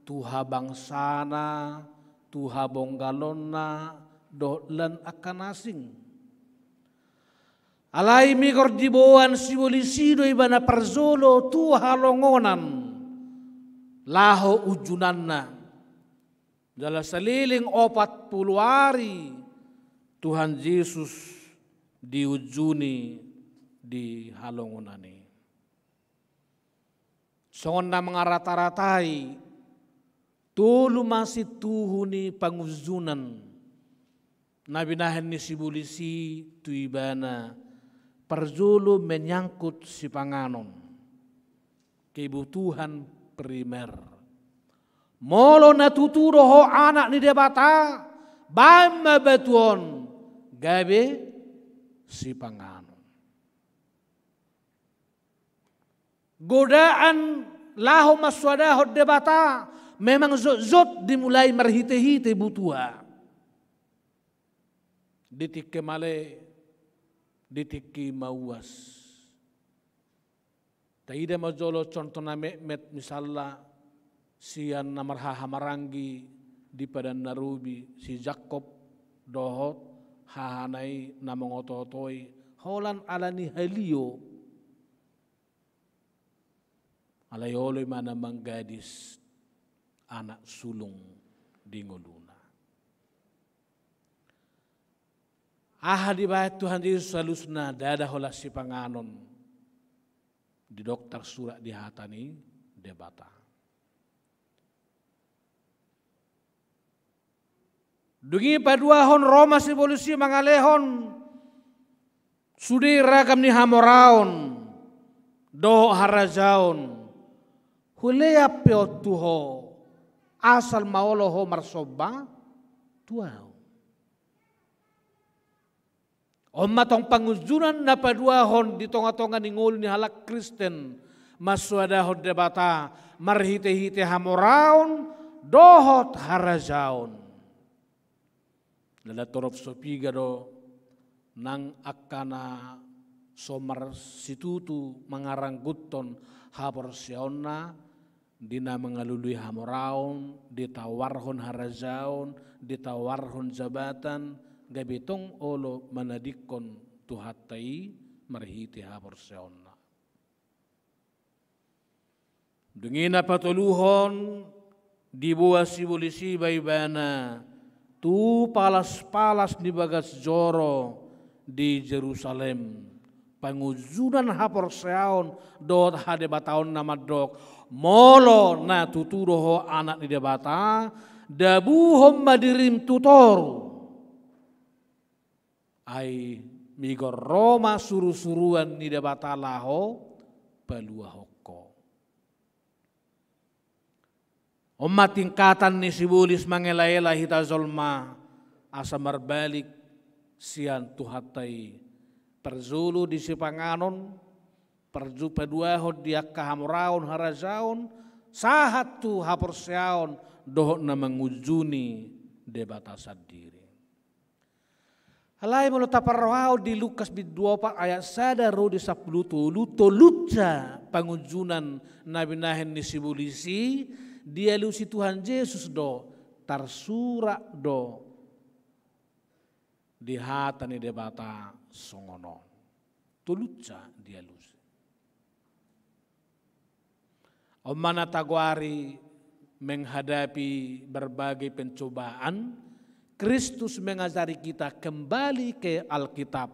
tu habangsana, tu habonggalonna, dohot lan angka na asing. Alai migor diboan sibolis i do Ibana parjolo tu halongonan laho unjunanna. Jala saleleng opat pulu ari Tuhan Jesus diunjuni di halongonan i. Songon na mangarata-ratai, tolu ma sintuhu ni pangunjunan na binahen ni sibolis i tu Ibana, parjolo menyangkut sipanganon, kebutuhan primer. Molo na tutu do ho Anak ni Debata, baen ma batu on gabe sipanganon. Godaan laho mansoadahon Debata memang jotjot dimulai marhitehite butua. Di tingki male, di tingki mauas. Taida ma jolo contoh na metmet, misalna sian na marhahamaranggi di Padan na Robi, si Jakob dohot hahana i na mangotootoi holan ala ni halio. Alai olo i ma na manggadis anak sulung di ngoluna. Aha dibaen Tuhan Jesus alusna ndada holan sipanganon, didok tarsurat di hata ni Debata. Dung i paduahon ro ma sibolis i mangalehon sude ragam ni hamoraon dohot harajaon. Hulean pe on tu ho, asal ma olo ho marsomba tu ahu. On ma tong pangunjunan na paduahon di tonga-tonga ni ngolu ni halak Kristen mansoadahon Debata marhite-hite hamoraon dohot harajaon. Lala torop so piga do nang angka na so marsitutu mangarangguthon haporseaonna, di na mangalului hamoraon, ditawarhon harajaon, ditawarhon jabatan, gabe tong olo manadingkon Tuhanta i marhite haporseaonna. Dung i na patoluhon, diboan sibolis i ma ibana tu palas-palas ni bagas joro di Jerusalem. Pangunjunan haporseaon dohot hadebataonna mandok, molo na tutu do ho Anak ni Debata, dabuhon ma dirim tu toru. Ai migor ro ma suru-suruan ni Debata laho paluahon ho. On ma tingkatan ni sibolis mangela-ela hita jolma asa marbalik sian Tuhanta i. Parjolo di sipanganon, parju-, paduahon di angka hamoraon harajaon, sahat tu haporseaon dohot na mangunjuni Debata sandiri. Alai molo taparrohahon di Lukas bindu opat ayat sada ro di sampulu tolu, tolunsa pangunjunan na binahen ni sibolis i dialusi Tuhan Jesus do, tarsurat do di hata ni Debata songon on. Tolunsa dialusi. On ma na tagoari menghadapi berbagai pencobaan, Kristus mengajari kita kembali ke Alkitab,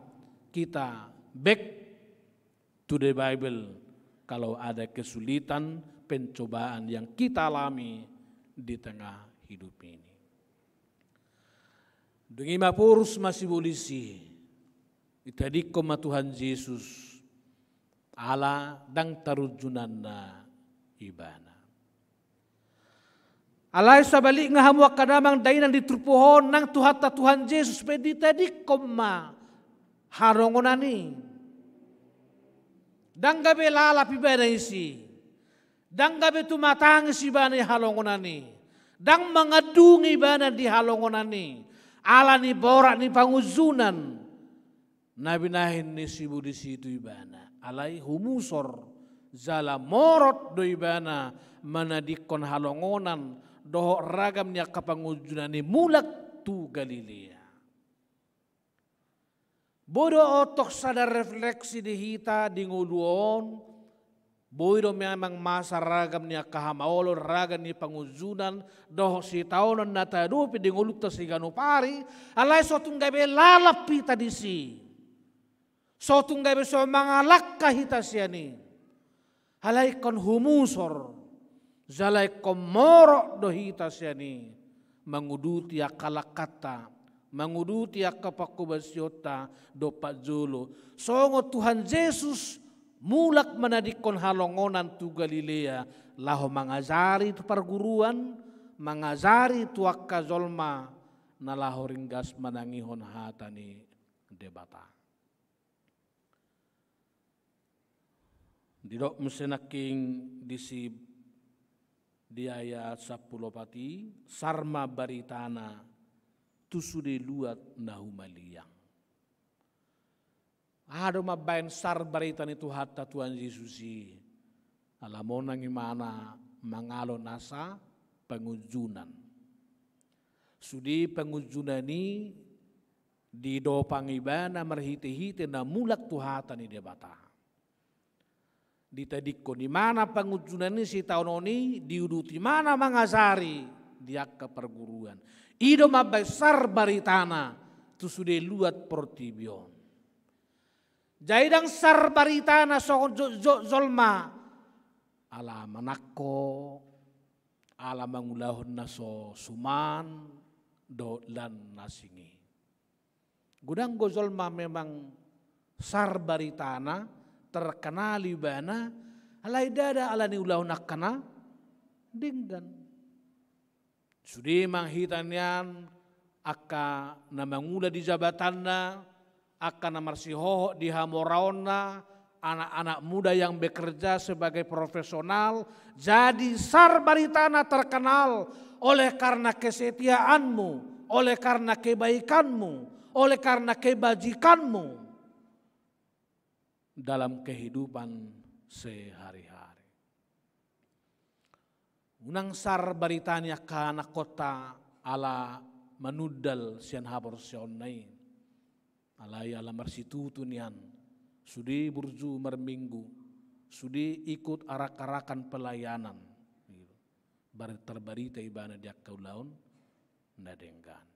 kita back to the Bible kalau ada kesulitan, pencobaan yang kita alami di tengah hidup ini. Dung i maporus ma sibolis i, ditadingkon ma Tuhan Jesus, ala ndang tarunjunanna ibana. Alai sabalikna hamu angka damang dainang di turpuk on, nang Tuhanta Tuhan Jesus pe ditadingkon ma halongonan i. Ndang gabe lalap ibana disi. Ndang gabe tumatangis ibana di halongonan i. Ndang mangandung ibana di halongonan i. Ala ni borat ni pangunjunan na binahen ni sibolis i tu ibana. Alai humusor jala morot do ibana manadingkon halongonan dohot ragam ni angka pangunjunan i mulak tu Galilea. Boi do on tong sada refleksi di hita di ngolu on, boi do memang masa ragam ni angka hamaolon, ragam ni pangunjunan, dohot sitaonon na taadopi di ngolunta siganup ari, alai so tung gabe lalap hita disi. So tung gabe so mangalangka hita sian i. Alai ingkon humusor, jala ingkon morot do hita sian i, manguduti angka langkanta, manguduti angka panghobasionta, dompak jolo. Songon Tuhan Jesus, mulak manadingkon halongonan tu Galilea, laho mangajari tu parguruan, mangajari tu angka jolma, na laho ringgas manangihon hata ni Debata. Didok muse nangkin disi di ayat sampulu opat i, sar ma baritana tu sude luat na humaliang. Aha do mambahen sar barita ni Tuhanta Tuhan Jesus i? Ala monang ibana mangalo nasa pangunjunan. Sude pangunjunan i didopang ibana marhitehite na mulak tu hata ni Debata. Ditadingkon ibana pangunjunan i sitaonon i, diuduti ibana mangajari di angka parguruan. I do mambahen sar baritana tu sude luat portibi on. Jadi ndang sar baritana songon jotjot jolma, ala manangko, ala mangulahon na so suman dohot lan na singge. Godang do jolma memang sar baritana, terkenal ibana, alai ndada ala ni ulaon angka na denggan. Sude ma hita nian angka na mangula di jabatanna, angka na marsihohot di hamoraonna, anak-anak muda yang bekerja sebagai profesional, jadi sar baritana terkenal oleh karena kesetiaanmu, oleh karena kebaikanmu, oleh karena kebajikanmu dalam kehidupan sehari-hari. Unang sar barita ni angka anakkonta ala manundal sian haporseaonna i. Alai ala marsitutu nian, sude burju marminggu, sude ikut arak-arakan pelayanan. Bar-, tarbarita ibana di angka ulaon na denggan.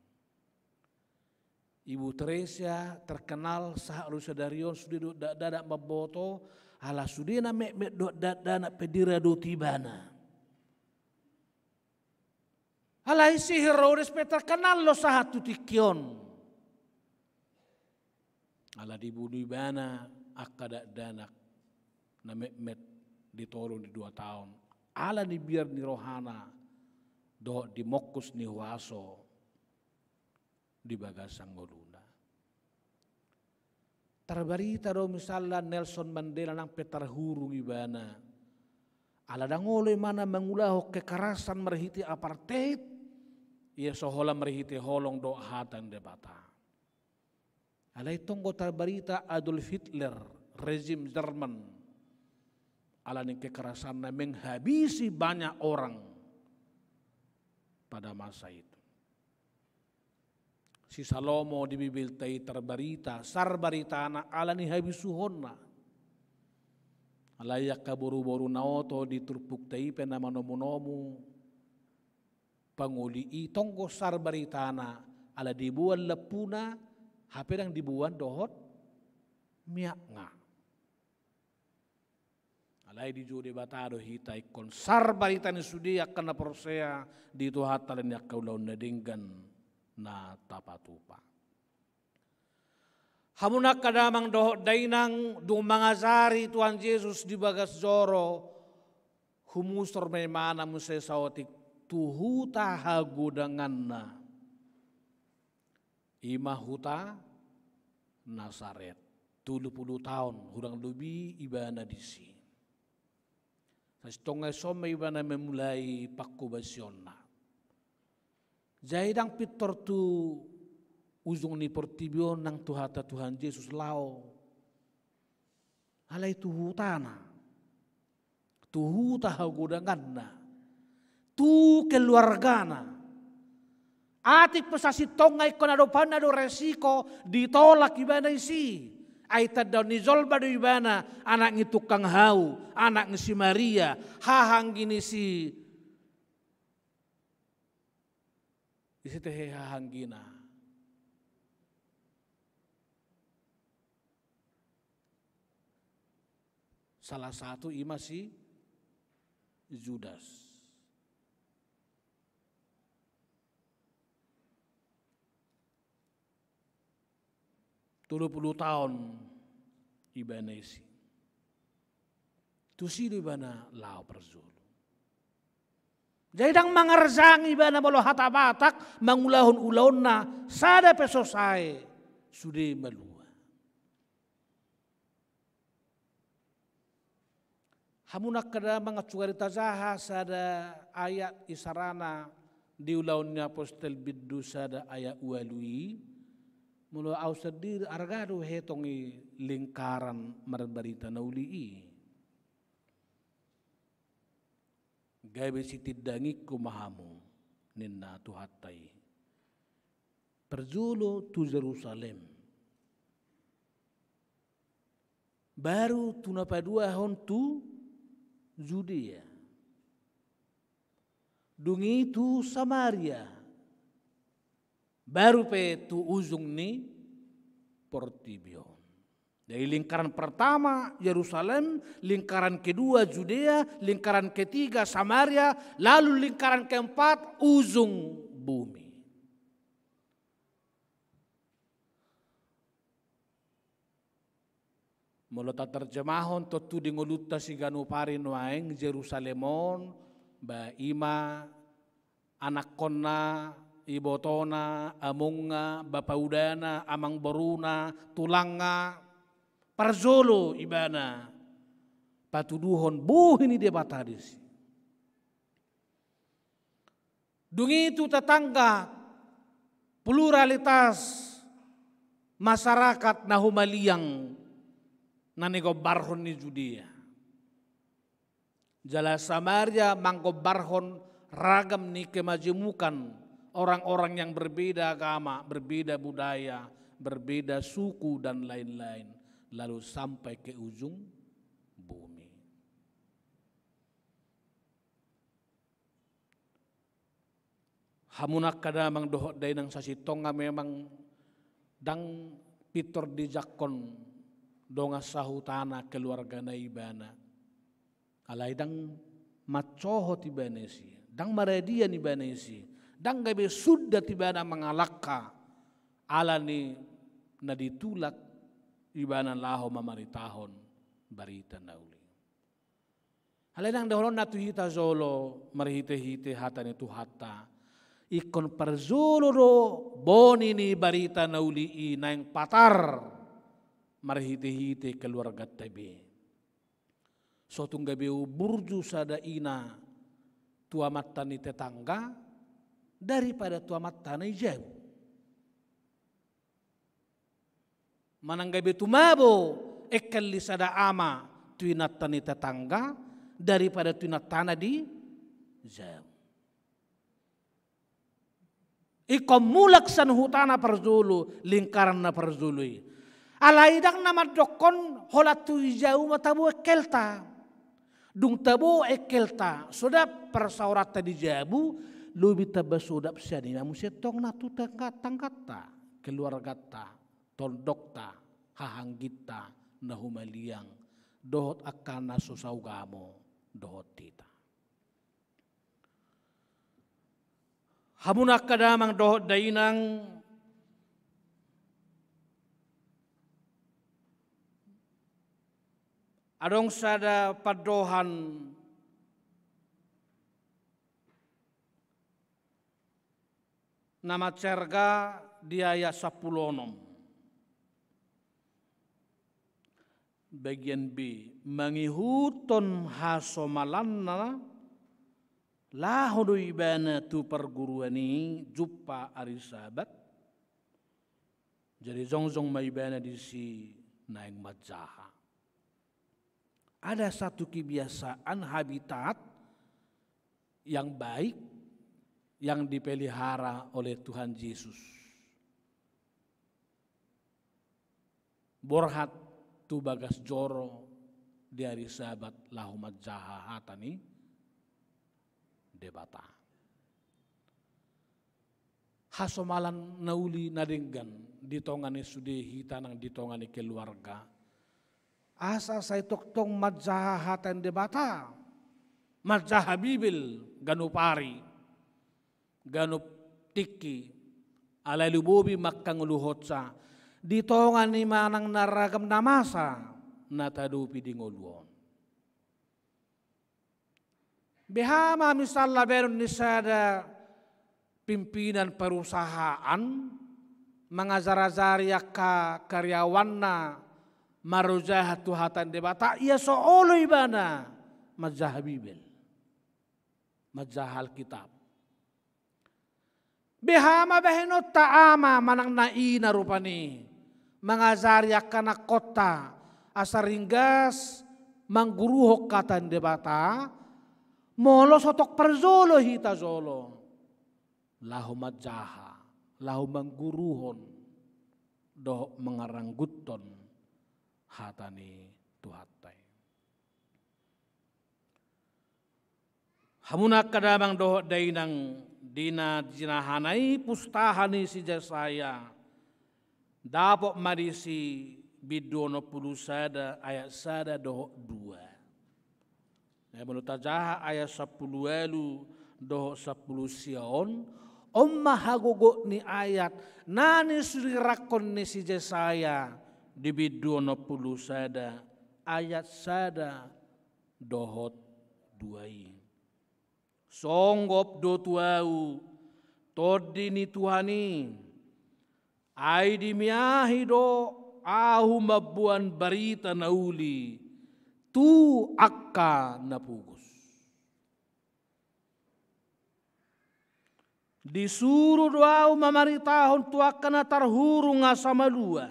Ibu Teresia terkenal sahat ro sadari on sude dohot dakdanak mamboto, ala sude na metmet dohot dakdanak pe diradoti ibana. Alai si Herodes pe terkenal do sahat tu tingki on. Ala dibunu ibana angka dakdanak na metmet di tolu ni dua taon. Ala ni biar ni rohana dohot di mongkus ni huaso di bagasan ngoluna. Tarbarita do misalna Nelson Mandela nang pe tarhurung ibana. Ala ndang olo ibana mangulahon kekerasan marhite apartheid, ia so holan marhite holong dohot hata ni Debata. Alai tong do tarbarita Adolf Hitler, rezim Jerman, ala ni kekerasanna menghabisi banyak orang pada masa itu. Si Salomo di Bibelta i tarbarita, sar baritana ala ni habisuhonna. Alai angka boruboru na oto di turpukta i pe na manomunomu, pangoli i tonggo sar baritana, ala diboan lampuna, hape ndang diboan dohot miakna. Alai dijou Debata do hita ingkon sar barita ni sude angka na porsea di Tuhanta, ala ni angka ulaon na denggan na tapatupa. Hamu angka damang dohot dainang, dung mangajari Tuhan Jesus di bagas joro, humusor ma ibana muse saotik tu huta hagodanganna. I ma huta Nasaret. Tolu pulu taon hurang lobi ibana disi. Sasintongna i, songon i ma ibana memulai pangkobasionna. Jadi ndang pintor tu ujung ni portibi on nang Tuhanta Tuhan Jesus laho. Alai tu hutana, tu huta hagodanganna, tu keluargana. Atik pe sasintongna ingkon adong, na adong resiko ditolak ibana disi. Ai tandaon ni jolma do ibana, anak ni tukang hau, anak ni si Maria, haha anggi ni si, disi tehe haha anggina. Salah satu i ma si Judas. Tolu pulu taon ibana disi. Tusi do ibana laho parjolo. Jadi ndang mangarjang ibana molo hata Batak mangulahon ulaonna sada pe so sae sude malua. Hamu angka damang, ancuari tajaha sada ayat isarana di Ulaon ni Apostel bindu sada ayat ualu i, molo au sandiri arga do huetong i lingkaran marbarita na uli i. Gabe sitindangingku ma hamu, ninna Tuhanta i. Parjolo tu Jerusalem. Baru tu na paduahon tu Judea. Dung i tu Samaria. Baru pe tu ujung ni portibi on. Jadi lingkaran pertama Jerusalem, lingkaran kedua Judea, lingkaran ketiga Samaria, lalu lingkaran keempat ujung bumi. Molo taterjemahon tontu di ngolunta siganup ari nuaeng, Jerusalem on ba i ma anakkonna, ibotona, amongna, bapaudana, amangboruna, tulangna, parjolo ibana patuduhon bohi ni Debata disi. Dung i tu tetangga, pluralitas masyarakat na humaliang na nigombarhon ni Judea. Jala Samaria manggombarhon ragam ni kemajemukan orang-orang yang berbeda agama, berbeda budaya, berbeda suku, dan lain-lain, lalu sampai ke ujung bumi. Hamu angka damang dohot dainang, sasintongna memang ndang pintor dijangkon dongan sahutana, keluargana ibana. Alai ndang mansohot ibana disi, ndang maradian ibana disi, ndang gabe sundat ibana mangalangka ala ni na ditulak ibana laho mamaritahon barita na uli. Alai nang dohononna tu hita jolo marhite-hite hata ni Tuhanta, ingkon parjolo do boni ni barita na uli i naeng patar marhite-hite keluarganta be. So tung gabe burju sada ina tu amanta ni tetangga daripada tu amanta na i jabu. Manang gabe tumabo engkel ni sada ama tu inanta ni tetangga daripada tu inantana di jabu. Ingkon mulak sian hutana parjolo, lingkaranna parjolo i. Alai ndang na mandokkon holan tu i jabu ma tabo engkelta. Dung tabo engkelta, so dapot parsaoranta di jabu, Lobi tamba sodap sian i ma muse tong na tu tangga-, tangganta, keluarganta, tondongta, hahangginta na humaliang, dohot angka na so saugamo dohot hita. Hamu na angka damang dohot dainang, adong sada pandohan na mansai arga di ayat sampulu onom. Bagian B, mangihuthon hasomalanna laho do ibana tu parguruan i jumpa ari Sabat. Jadi jongjong ma ibana disi naeng manjaha. Ada satu kebiasaan, habitat yang baik yang dipelihara oleh Tuhan Yesus. Borhat tu bagas joro di ari Sabat laho manjaha hata ni Debata. Hasomalan na uli na denggan di tonga ni sude hita nang di tonga ni keluarga. Asa sai tongtong manjaha hata ni Debata, manjaha Bibel ganup ari, ganup tingki, alai lumobi ma angka ngoluhonsa di tonga ni manang na ragam na masa na tahadopi di ngolu on. Beha ma misalna bahenon ni sada pimpinan perusahaan mangajar-ajari angka karyawanna marojahan tu hata ni Debata, ia so olo ibana manjaha Bibel, manjaha Alkitab. Beha ma bahenonta ama manang na ina rupani mangajari angka anakhonta asa ringgas mangguruhon hata ni Debata, molo so tong parjolo hita jolo laho manjaha, laho mangguruhon dohot mangarangguthon hata ni Tuhanta i. Hamu na angka damang dohot dainang, di na jinahana i pustaha ni si Jesaya, dapot ma disi bindu onom pulu sada ayat sada dohot dua. Nah, molo tajaha ayat sampulu ualu dohot sampulu sia on, on ma hagogot ni ayat na nisurirangkon ni si Jesaya di bindu onom pulu sada ayat sada dohot dua i. Songgop do tu ahu Tondi ni Tuhan i, ai dimiahi do ahu mamboan barita na uli tu angka na pogos. Disuru do ahu mamaritahon tu angka na tarhurung asa malua,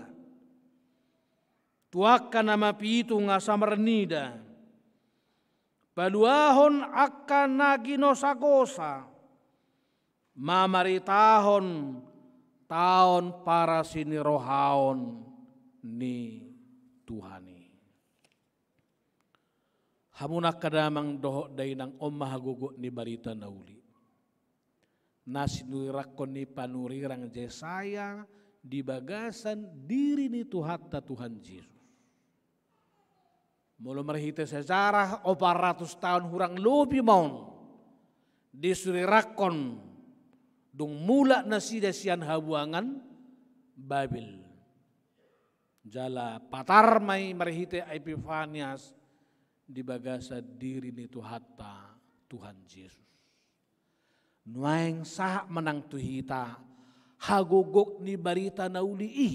tu angka na mapitung asa marnida, paluahon angka na ginosagosa, mamaritahon taon parasinirohaon ni Tuhan i. Hamu na angka damang dohot dainang, on ma hagogot ni barita na uli na sinurirangkon ni panurirang Jesaya di bagasan diri ni Tuhanta Tuhan Jesus. Molo marhite sejarah, opat ratus taon hurang lobi ma on disurirangkon dung mulak nasida sian habuangan Babel. Jala patar ma i marhite Epifanias di bagasan diri ni Tuhanta Tuhan Jesus. Nuaeng sahat ma nang tu hita hagogot ni barita na uli i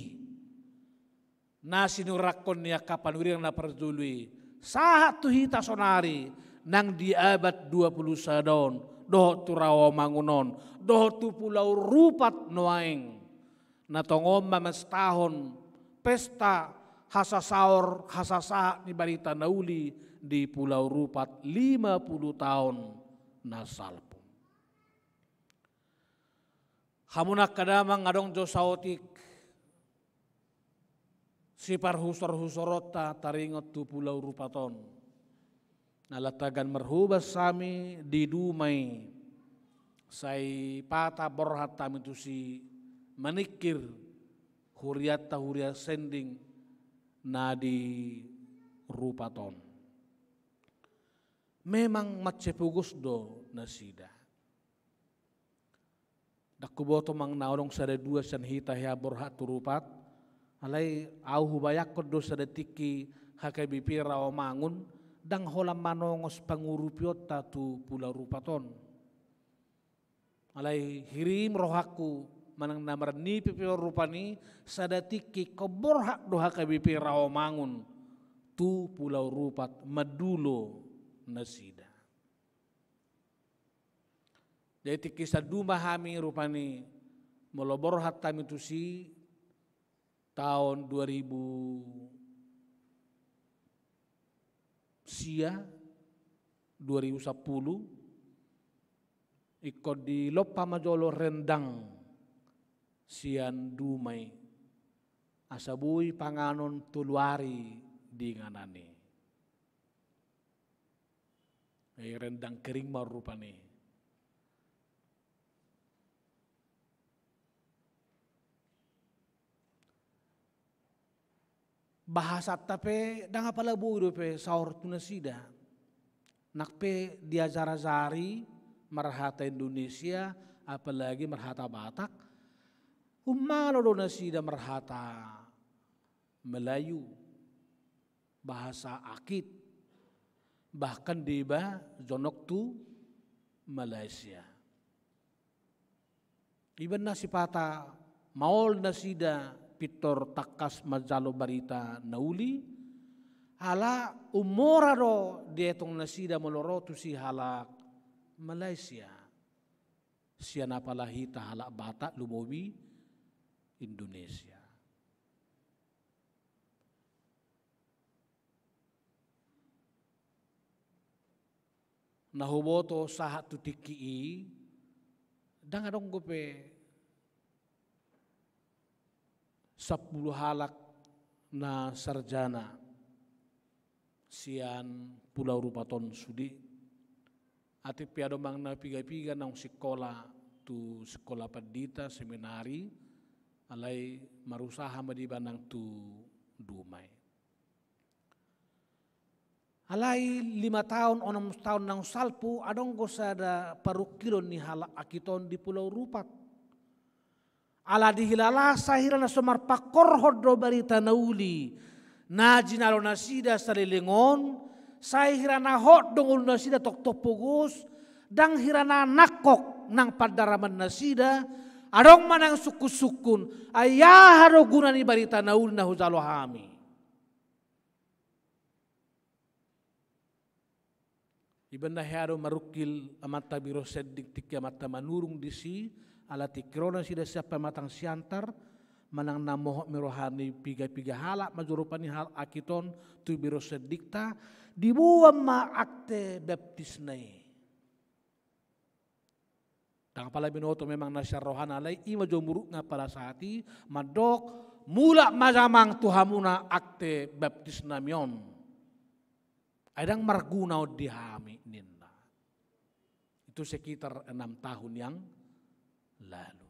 na sinurirangkon ni angka panurirang na parjolo i, sahat tu hita sonari nang di abad dua pulu sada on dohot tu Rawamangun on dohot tu Pulau Rupat nuaeng. Na tongon mamestahon pesta hasasaor, hasasahat ni barita na uli di Pulau Rupat lima pulu taon na salpu. Hamu na angka damang, adong jo saotik siparhusor-husoronta taringot tu Pulau Rupat on. Ala tagan marhobas hami di duma i, Sai pata borhat hami tusi maningkir hurianta, huria sending na di Rupat on. Memang mansai pogos do nasida. Ndang huboto manang na adong sada dua sian hita hea borhat tu Rupat, alai ahu hubayangkon do sada tingki H K B P Rawamangun ndang holan manongos pangurupionta tu Pulau Rupat on. Alai hirim rohangku manang na marnipi pe on rupani, sada tingki ingkon borhat do H K B P Rawamangun tu Pulau Rupat mandulo nasida. Jadi tingki saduma hami rupani molo borhat hami tusi taon dua ribu sia, dua ribu sampulu, ingkon dilompa ma jolo rendang sian duma i, asa boi panganon tolu ari di inganan i. Eh, rendang kering ma rupani. Bahasanta pe ndang apala boi dope saor tu nasida. Nang pe diajar-ajari marhata Indonesia, apalagi marhata Batak, ummalo do nasida marhata Melayu, bahasa Akit, bahkan diba jonok tu Malaysia. Iba na sipata maol nasida pintor tangkas manjalo barita na uli, ala umora do dietong nasida molo ro tusi halak Malaysia. Sian apala hita halak Batak lumobi Indonesia. Na huboto sahat tu tingki i, ndang adong dope sampulu halak na sarjana sian Pulau Rupat on sude. Atik pe adong manang na piga-piga naung sikola tu sikola pandita, seminari, alai marusaha ma diba nang tu duma i. Alai lima taon, onom taon naung salpu, adong do sada parungkilon ni halak Akit on di Pulau Rupat. Ala dihilala sai hira na so marpangkorhon do barita na uli na jinalo nasida saleleng on, sai hira na hot do ngolu nasida tongtong pogos, ndang hira na nangkok nang pandaraman nasida, adong ma nang sungkun-sungkun, ai aha do guna ni barita na uli na hujalo hami. Iba na hea do marungkil amanta biro sending tingki amanta manurung disi, ala tingki ro nasida sian Pematang Siantar, manang na mohot ni roha ni piga-piga halak ma jolo rupani halak Akit on tu biro sendingta, diboan ma akte baptisna i. Ndang apala binoto memang na sian rohana, alai ima jo murukna pada saat i, mandok, mulak ma jamang tu hamuna akte baptisnami on. Ai ndang marguna on di hami, ninna. Itu sekitar enam tahun yang lalu.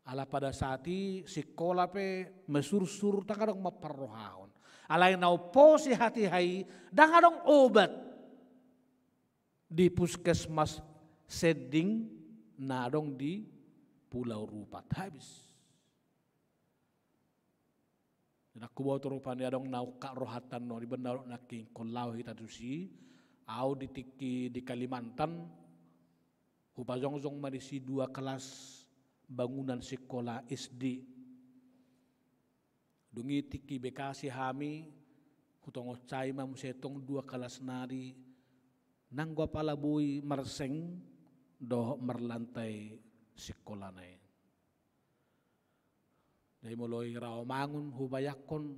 Ala pada saat i sikola pe mesursur, ndang adong ma parrohahon. Alai na umposi hatiha i, ndang adong obat di puskesmas sending na adong di Pulau Rupat. Habis. Ndang huboto rupani adong na ungkap rohanta on, iba na adong nangkin ingkon laho hita tusi, au di tingki di Kalimantan, hupajongjong ma disi dua kelas bangunan sikola S D. Dung i tingki Bekasi hami, hutongon sai ma muse tong dua kelas nari, nanggo apala boi marseng dohot marlantai sikolana i. Jadi molo i Rawamangun hubayangkon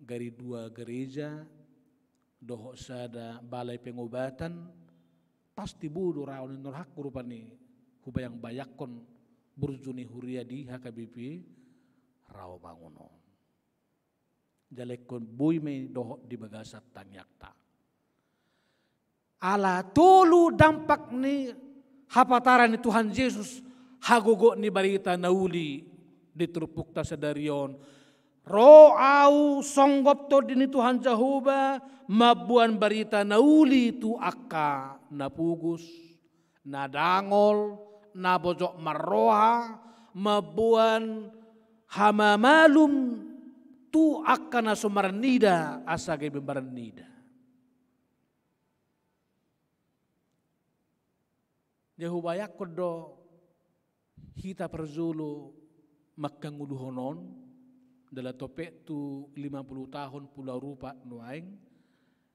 gari dua gereja dohot sada balai pengobatan, pasti boi do raon ni rohangku rupani hubayang-bayangkon burju ni huria di H K B P Rawamangun on. Jala ingkon boi ma i dohot di bagasan tangiangta. Ala tolu dampak ni hapataran ni Tuhan Jesus hagogoon ni barita na uli di turpukta sadari on. Ro au songgop Tondi ni Tuhan Jahowa mamboan barita na uli tu angka na pogos, na dangol, na bojok marroha, mamboan hamamalum tu angka na so marnida asa gabe marnida. Jadi hubayangkon do hita parjolo mangkangoluhon on, jala topet tu lima puluh tahun Pulau Rupat nuaeng,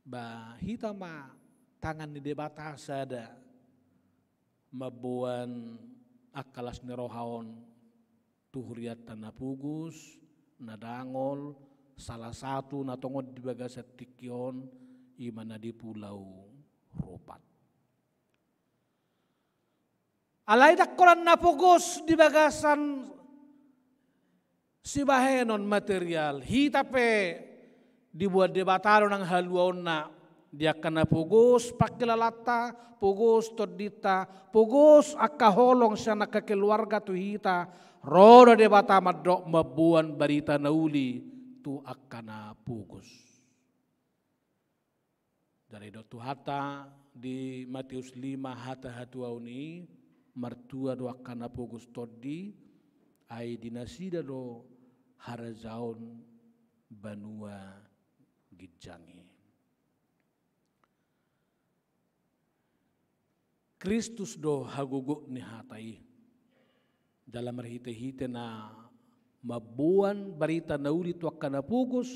ba hita ma tangan ni Debata sada mamboan angka las ni roha on tu hurianta na pogos, na dangol, salah satu na tongon di bagasan tingki on, i ma na di Pulau Rupat. Alai ndang holan na pogos di bagasan sibahenon material, hita pe diboan Debata do nang haluaonna di angka na pogos pangkilalanta, pogos tondinta, pogos angka holong sian angka keluarga tu hita, ro do Debata mandok mamboan barita na uli tu angka na pogos. Jadi didok Tuhanta di Matius lima hata hatuaon i, martua do angka na pogos tondi, ai di nasida do harajaon banua ginjang i. Kristus do hagogoon ni hata i. Jala marhitehite na mamboan barita na uli tu angka na pogos,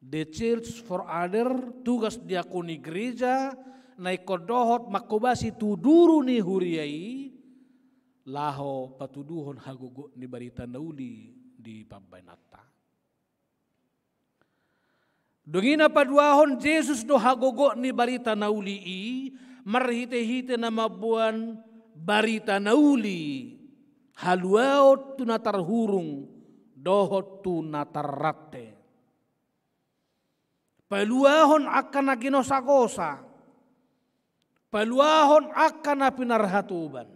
the church for other, tugas diakoni gereja, na ingkon dohot manghobasi tu duru ni huria i, laho patuduhon hagogoon ni barita na uli di pambaenanta. Dung i na paduahon Jesus do hagogoon ni barita na uli i, marhitehite na mamboan barita na uli, haluaon tu na tarhurung, dohot tu na tarrante. Paluahon angka na ginosagosa, paluahon angka na pinarhatoban.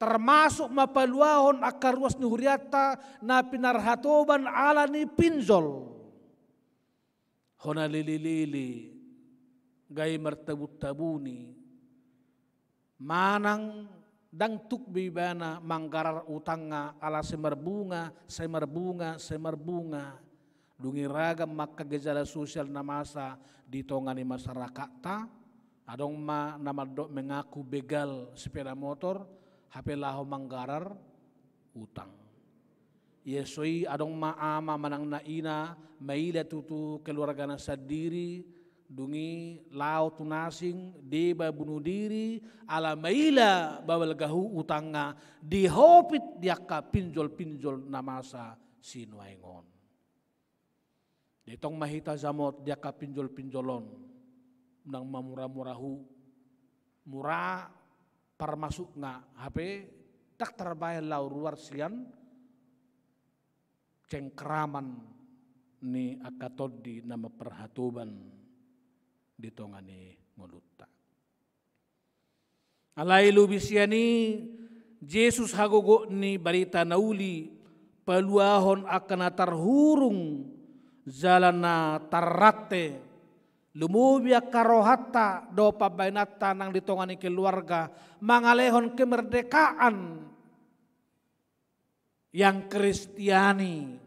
Termasuk ma paluahon angka ruas ni hurianta na pinarhatoban ala ni pinjol. Hona lelelele, gabe martabuntabuni. Manang ndang tuk be ibana manggarar utangna ala sai marbunga, sai marbunga, sai marbunga. Dung i ragam ma angka gejala sosial na masa di tonga ni masyarakatta, adong ma na mandok mengaku begal sepeda motor, hape laho manggarar utang. Ia so i adong ma ama manang na ina maila tutu keluargana sandiri, dung i laho tu na asing, deba bunuh diri, ala maila babalgahu utangna dihopit di angka pinjol-pinjol na masa sinuaeng on. Jadi tong ma hita jamot di angka pinjol-pinjol on, unang mamura-murahu, mura parmasukna, hape ndang tarbahen laho ruar sian cengkraman ni angka tondi na mamparhatoban di tonga ni ngolunta. Alai lobi sian i, Jesus hagogoon ni barita na uli, paluahon angka na tarhurung jala na tarrante, lumobi angka rohanta dohot pambaenanta nang di tonga ni keluarga, mangalehon kemerdekaan yang Kristiani,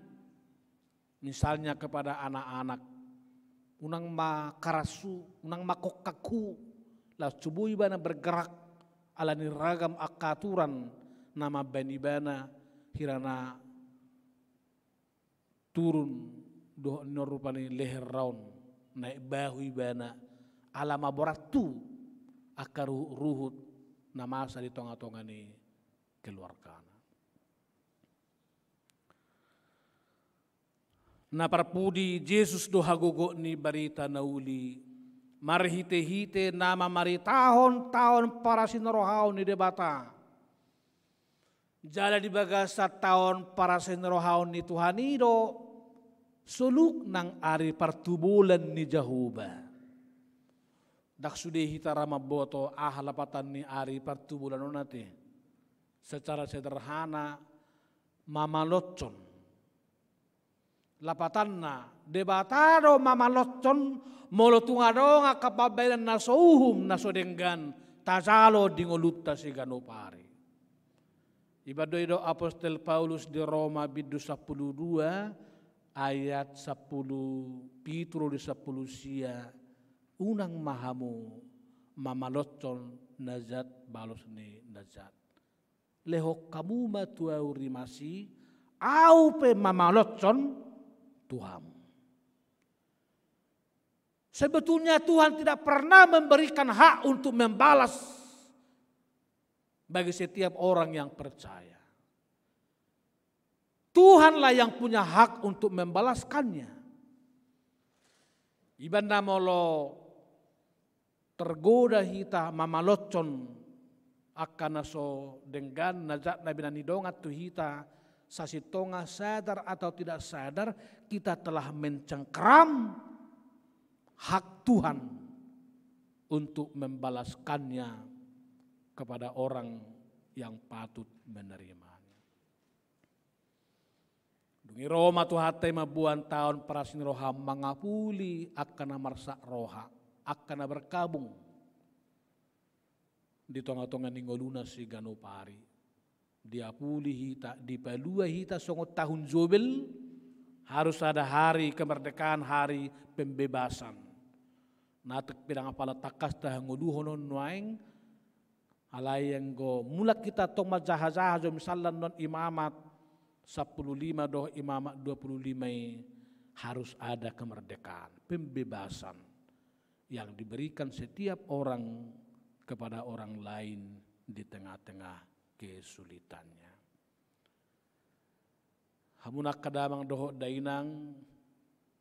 misalnya kepada anak-anak, unang ma karashu, unang ma kongkakhu, laos so boi ibana bergerak ala ni ragam angka aturan na mambaen ibana hira na turun dohot nion rupani leher ra on, naek bahu ibana, ala maborat tu angka ruhut-ruhut na masa di tonga-tonga ni keluargana. Na parpudi, Jesus do hagogoon ni barita na uli, marhite-hite na mamaritahon taon parasirohaon ni Debata. Jala di bagasan taon parasirohaon ni Tuhan i do soluk nang ari partubulan ni Jahowa. Ndang sude hita ra mamboto aha lapatan ni ari partubulan on ate. Secara sederhana, mamalotson. Lapatanna, Debata do mamalotson, molo tung adong angka pambahenan na so uhum, na so denggan, tajalo di ngolunta siganup ari. Iba do didok apostel Paulus di Roma bindu sampulu dua, ayat sampulu pitu ro di sampulu sia, unang ma hamu mamalotson na jat balos ni na jat. Lehon hamu ma tu ahu rimas i, ahu pe mamalotson tu hamu. Sebetulnya Tuhan tidak pernah memberikan hak untuk membalas bagi setiap orang yang percaya. Tuhanlah yang punya hak untuk membalaskannya. Iba na molo tergoda hita mamalotson angka na so denggan, na jat na binahen ni dongan tu hita, sasintongna sadar atau tidak sadar, kita telah mencengkeram hak Tuhan untuk membalaskannya kepada orang yang patut menerimanya. Dung i ro ma Tuhanta i mamboan taon parasi ni roha mangapuli angka na marsak roha, angka na berkabung di tonga-tonga ni ngoluna siganup ari. Diapuli hita, dipalua hita songon tahun Jobel, harus ada hari kemerdekaan, hari pembebasan. Na tek pe ndang apala tangkas tahangoluhon on nuaeng, alai anggo mulak hita tong manjaha-jaha jo misalna non Imamat sampulu lima dohot Imamat dua pulu lima i, harus ada kemerdekaan, pembebasan yang diberikan setiap orang kepada orang lain di tengah-tengah kesulitannya. Hamu angka damang dohot dainang,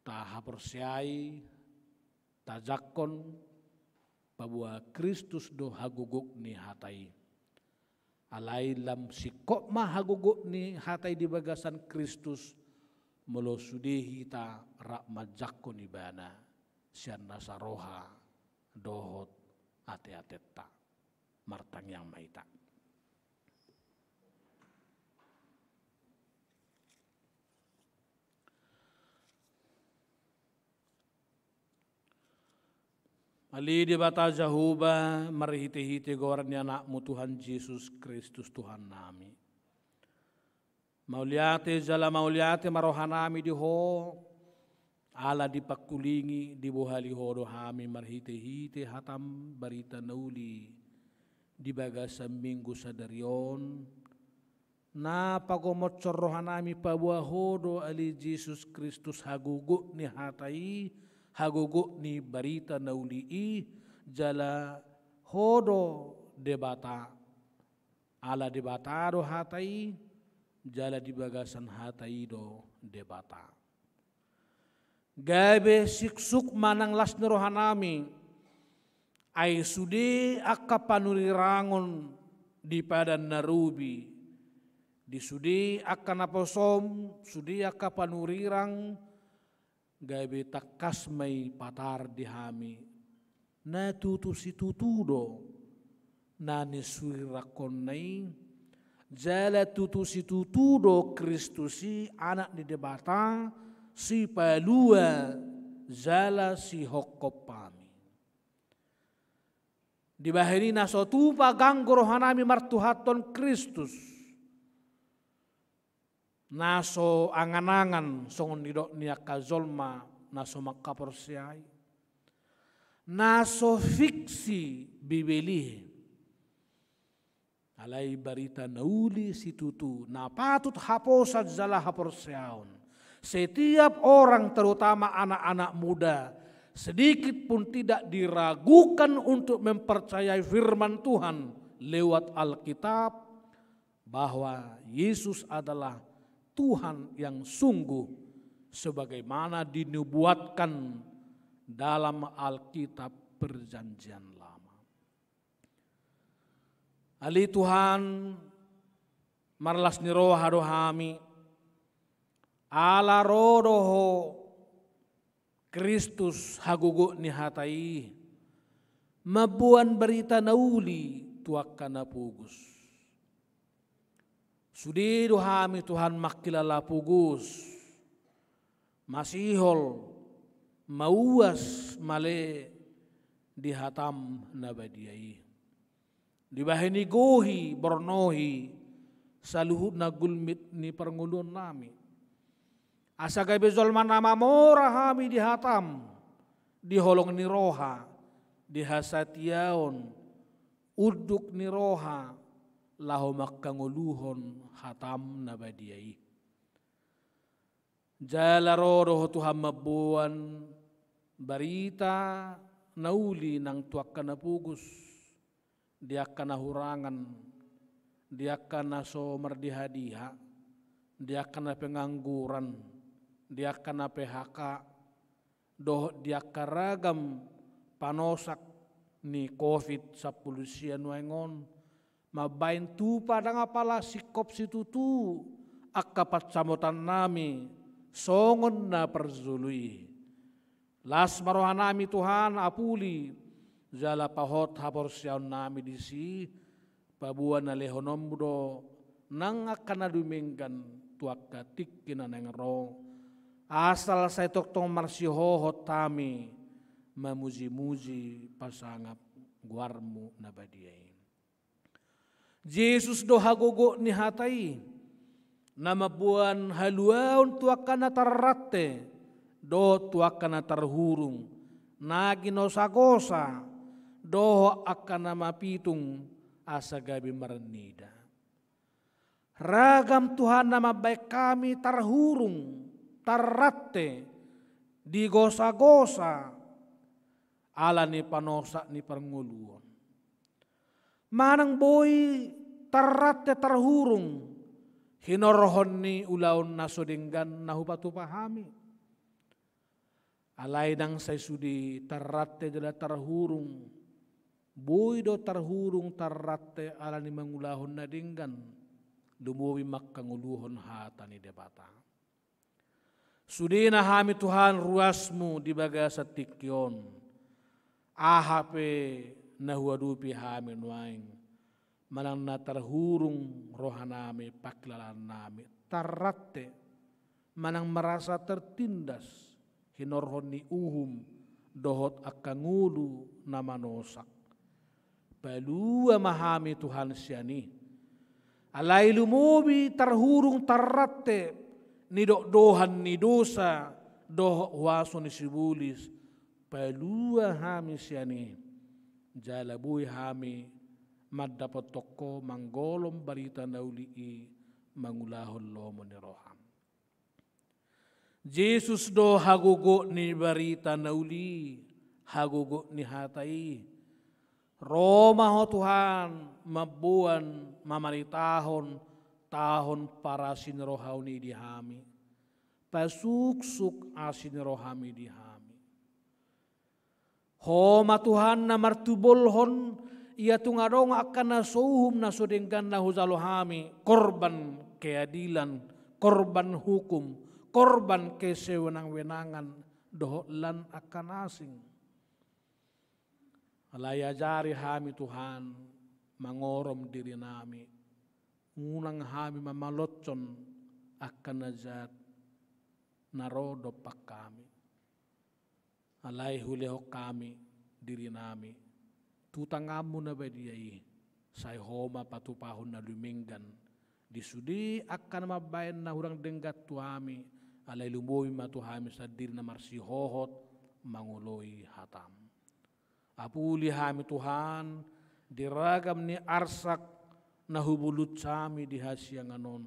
tahaporseai, tajangkon, paboa Kristus do hagogok ni hata i. Alai lam singkop ma hagogok ni hata i di bagasan Kristus, molo sude hita rap manjangkon ibana sian nasa roha dohot ate-atenta. Martangiang ma hita. Ale Debata Jahowa, marhite-hite goar ni Anakmu Tuhan Jesus Kristus Tuhannami. Mauliate jala mauliate ma rohanami di Ho, ala dipangkulingi, dibohali Ho do hami marhite-hite hatam barita na uli di bagasan Minggu sadari on, na pagomothon rohanami paboa Ho do ale Jesus Kristus hagogok ni hata i, hagogok ni barita na uli i, jala Ho do Debata. Ala Debata do hata i, jala di bagasan hata i do Debata. Gabe siksuk manang las ni rohanami, ai sude angka panurirangon di padan na robi, di sude angka naposom, sude angka panurirang, gabe tangkas ma i patar di hami, na tutu situtu do na nisurirangkonna i, jala tutu situtu do Kristus i, Anak ni Debata, Sipalua jala Sihophop hami. Dibahen i na so tupa ganggu rohanami martuhathon Kristus, na so angan-angan songon nidok ni angka jolma na so mangkaporseai, na so fiksi Bibel i. Alai barita na uli situtu, na patut haposan jala haporseaon. Setiap orang, terutama anak-anak muda, sedikit pun tidak diragukan untuk mempercayai firman Tuhan lewat Alkitab, bahwa Yesus adalah Tuhan yang sungguh sebagaimana dinubuatkan dalam Alkitab Perjanjian Lama. Ale Tuhan, marlas ni roha do hami, ala ro do Ho Kristus hagogok ni hata i, mamboan barita na uli tu angka na pogos. Sude do hami Tuhan mangkilala pogos, masihol, mauas, male di hataM na badia i. Dibahen i gohi, bornohi saluhutna gulmit ni parngoluonnami. Asa gabe jolma na mamora hami di hataM, di holong ni roha, di hasatiaon, unduk ni roha, laho mangkangoluhon hataM na badia i. Jala ro do Ho Tuhan mamboan barita na uli nang tu angka na pogos, di angka na hurangan, di angka na so mardiha-diha, di angka na pengangguran, di angka na P H K, dohot di angka ragam panosak ni covid sampulu sia nuaeng on, mambahen tupa ndang apala singkop situtu angka pansamotannami songon na parjolo i. Las ma rohanami Tuhan, apuli, jala pahot haporseaonnami disi, paboa na lehononmu do nang angka na dumenggan tu angka tingki na naeng ro, asal sai tongtong marsihohot hami mamuji-muji pasangap goarmu na badia i. Jesus do hagogot ni hata i, na mamboan haluaon tu angka na tarrante dohot tu angka na tarhurung, na ginosagosa dohot angka na mapitung asa gabe marnida. Ragam Tuhan na mambahen hami tarhurung, tarrante, digosagosa ala ni panosak ni parngoluon. Manang boi tarrante tarhurung hinorhon ni ulaon na so denggan na hupatupa hami. Alai ndang sai sude tarrante jala tarhurung, boi do tarhurung tarrante ala ni mangulahon na denggan, lumobi mangkangoluhon hata ni Debata. Sudena hami Tuhan ruasmu di bagasan tingki on, aha pe na huadopi hami nuaeng, manang na tarhurung rohanami, pangkilalaannami, tarrante, manang merasa tertindas hinorhon ni uhum dohot angka ngolu na manosak. Palua ma hami Tuhan sian i. Alai lumobi tarhurung tarrante nidokdohan ni dosa dohot huaso ni sibolis, palua hami sian i. Jala boi hami mandapothon Ho manggolom barita na uli i mangulahon lomo ni roham. Jesus do hagogot ni barita na uli, hagogot ni hata i. Ro ma Ho Tuhan, mamboan, mamaritahon, tahon parasi ni roham i di hami. Pasuksuk asi ni roham i di hami. Ho ma Tuhan na martubolhon, ia tung adong angka na so uhum na so denggan na hujalo hami, korban keadilan, korban hukum, korban kesewenang-wenangan, dohot lan angka na asing. Alai ajari hami Tuhan, mangorom dirinami, unang hami mamalotson angka na jat na ro dompak hami. Alai hulehon hami dirinami tu tanganmu na badia i, sai Ho ma patupahon na dumenggan di sude angka na mambahen na hurang denggan tu hami, alai lumobi ma tu hami sandiri na marsihohot mangoloi hatam. Apuli hami Tuhan di ragam ni arsak na hubulut hami di hasiangan on.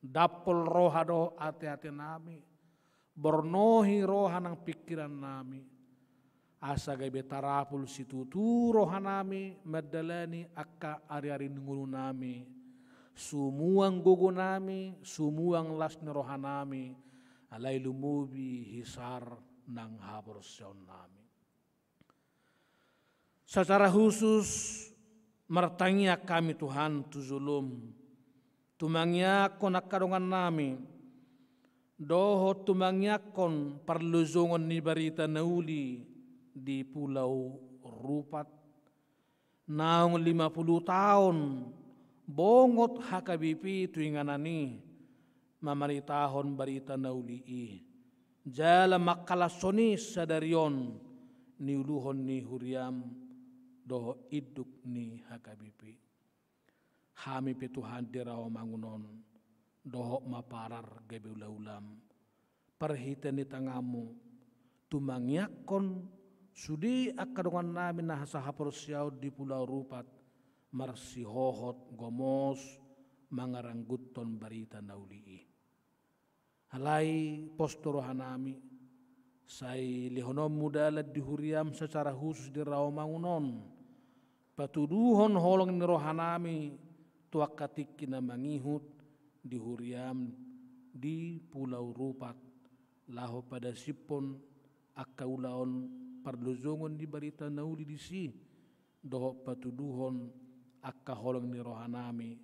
Dampol roha dohot ateatenami, bornohi roha nang pingkirannami, asa gabe tarapul situtu rohanami mandalani angka ariari ni ngolunami, sumuang gogonami, sumuang las ni rohanami, alai lumobi hisar nang haporseaonnami. Secara khusus martangiang hami Tuhan tu jolom, tumangiangkon angka dongannami, dohot tumangiangkon parlojongon ni barita na uli di Pulau Rupat, naung lima pulu taon bongot H K B P tu inganan i mamaritahon barita na uli i, jala mangkalashon i sadari on niuluhon ni huriam dohot induk ni H K B P. Hami pe Tuhan di raomangun on, dohot ma parar gabe ulaulam, parhitean ni tanganmu, tu mangiangkon sude angka dongannami na sahaporseaon di Pulau Rupat, marsihohot gomos mangarangguthon barita na uli i. Alai pos do rohanami, sai lehononmu dalan di huriam secara khusus di raomangun on, patuduhon holong ni rohanami tu angka tingki na mangihut di huriam di Pulau Rupat, laho padasiphon angka ulaon parlojongon ni barita na uli disi, dohot patuduhon angka holong ni rohanami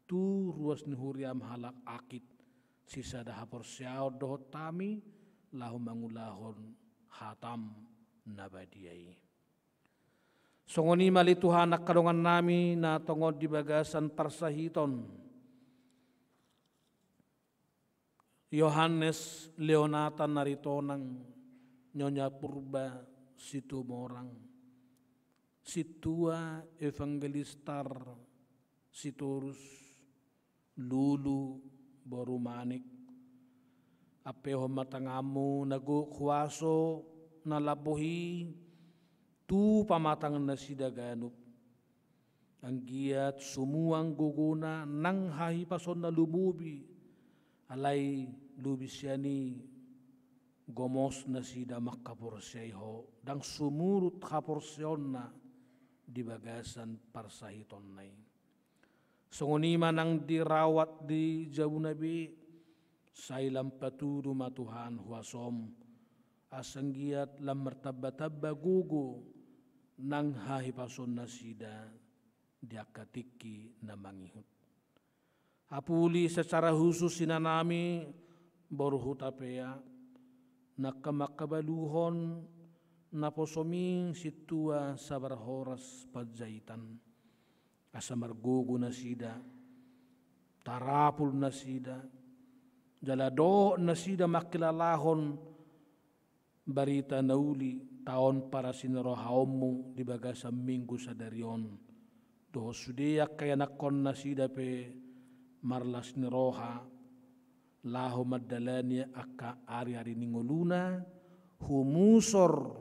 tu ruas ni huriam halak akit, sisada haporseaon dohot hami, laho mangulahon hatam na badia i. Songon i ma ale Tuhan angka dongannami na tongon di bagasan parsahiton. Yohanes Leonatan Aritonang, Nyonya Purba Situmorang, Sintua Evangelistar Sitorus, Lulu boru Manik, ampehon ma tanganmu na gok huaso na lambok i tu pamatang nasida ganup. Anggiat sumuang gogona nang hahipasonna lumobi, alai lobi sian i gomos nasida mangkaporseai ho, ndang sumurut haporseaonna di bagasan parsahitonna i. Songon i ma nang dirawat di jabuna be, sai lam patudu ma Tuhan huasom, asa anggiat lam martamba-tamba gogo nang hahipason nasida di angka tingki na mangihut. Apuli secara khusus inanami boru Hutapea, nangka mangkabaluhon naposomi Sintua Sabar Horas Panjaitan. Asa margogo nasida, tarapul nasida, jala dohot nasida mangkilalahon barita na uli taon parasinirohaonmu di bagasan minggu sadari on. Dohot sude angka ianakhon nasida pe marlas ni roha, laho mandalani angka ari-ari ni ngoluna, humusor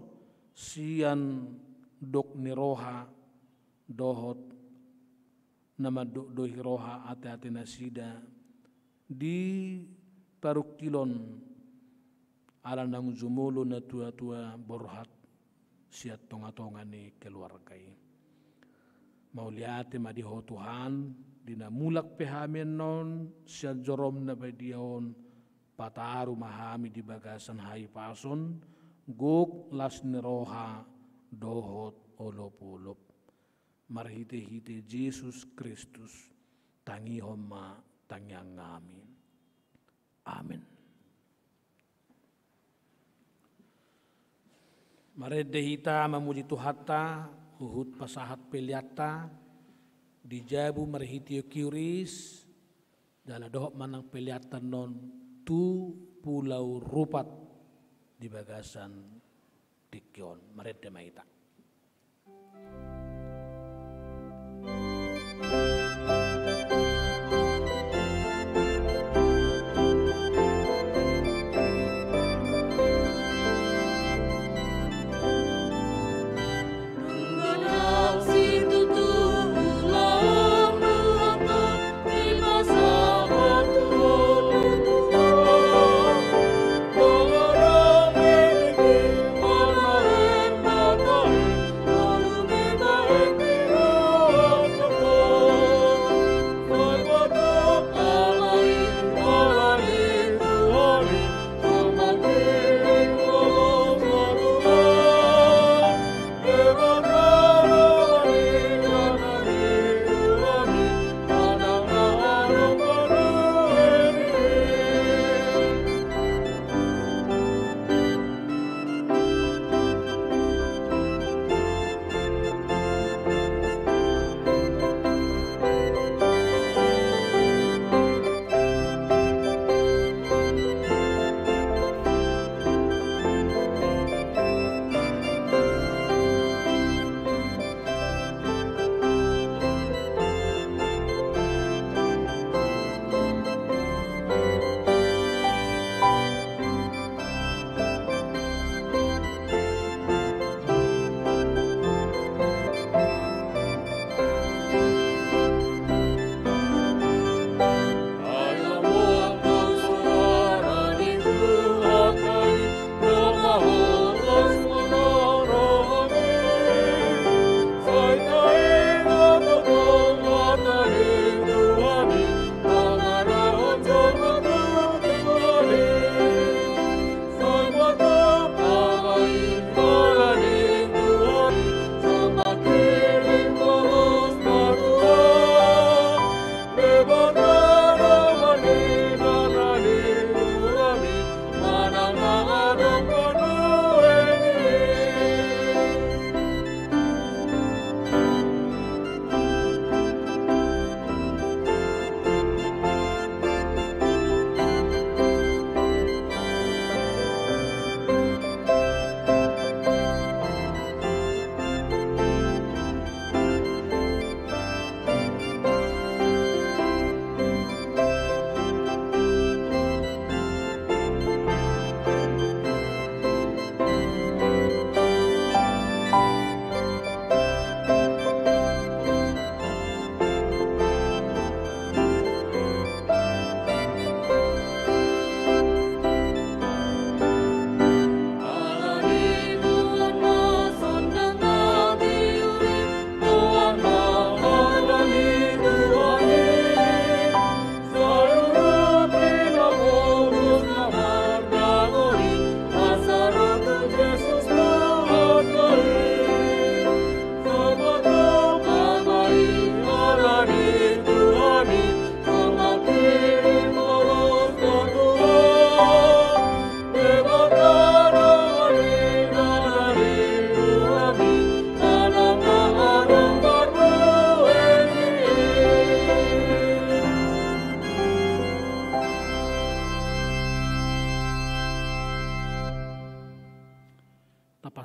sian dok ni roha, dohot na mandokdohi roha ate-ate nasida di parungkilon ala naung jumolo natua-tua borhat sian tonga-tonga ni keluarga i. Mauliate ma di Ho Tuhan, di na mulak pe hami annon sian jorom na badia on, pataru ma hami di bagasan hahipason, gok, las ni roha, dohot olop-olop. Marhite-hite Jesus Kristus, tangihon ma tangiangnami. Amen. Marende hita mamuji Tuhanta, huhut pasahat peleanta di jabu marhite Eukaristia, jala dohot ma nang peleanta annon tu Pulau Rupat di bagasan tingki on. Marende ma hita.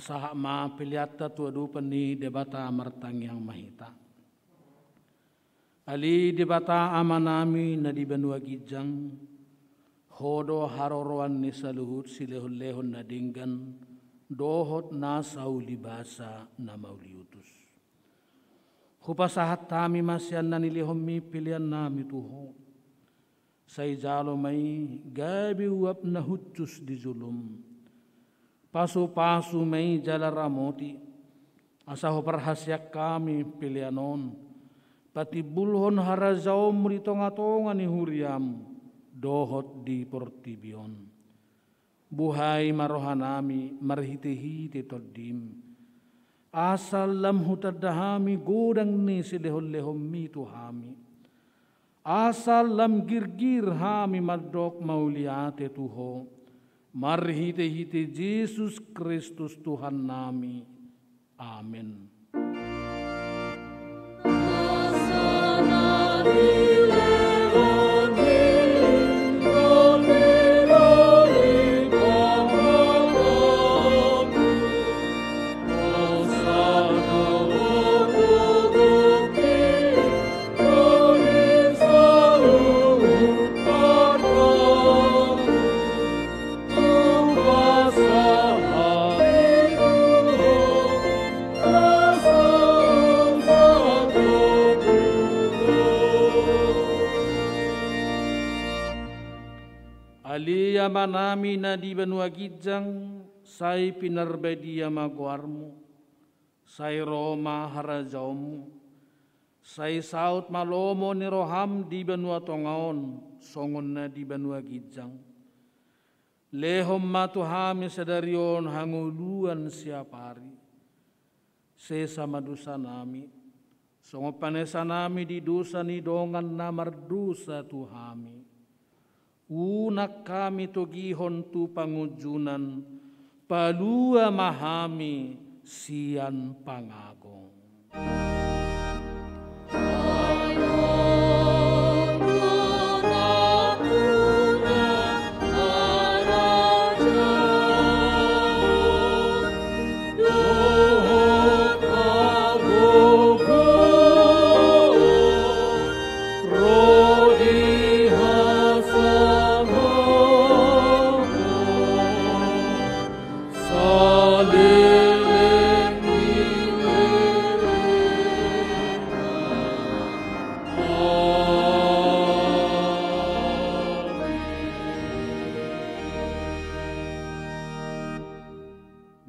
Sahat ma peleanta tu adopan ni Debata, martangiang ma hita. Ale Debata Amanami na di banua ginjang, Ho do haroroan ni saluhut silehonlehon na denggan dohot nasa ulibasa na mauliutus. Hupasahat hami ma sian na nilehonMi peleannami tu Ho. Sai jalo ma i gabe uap na hushus di jolom. Pasupasu ma i jala ramoti, asa huparhaseang hami pelean on patimbulhon harajaonMu di tongatonga ni huriaM dohot di portibi on. Buhai ma rohanami marhitehite TondiM, asa lam hutanda hami godang ni silehonlehonMi tu hami, asa lam girgir hami mandok mauliate tu Ho, marhitehite Jesus Kristus Tuhannami. Amen. Ale Amanami na di banua ginjang, sai pinarbadia ma goarMu, sai ro ma harajaonMu, sai saut ma lomo ni rohaM di banua tonga on songon na di banua ginjang. Lehon ma tu hami sadari on hangoluan siapari. Sesa ma dosanami, songon panesanami di dosa ni dongan na mardosa tu hami. Unang hami togihon tu pangunjunan, palua ma hami sian pangago.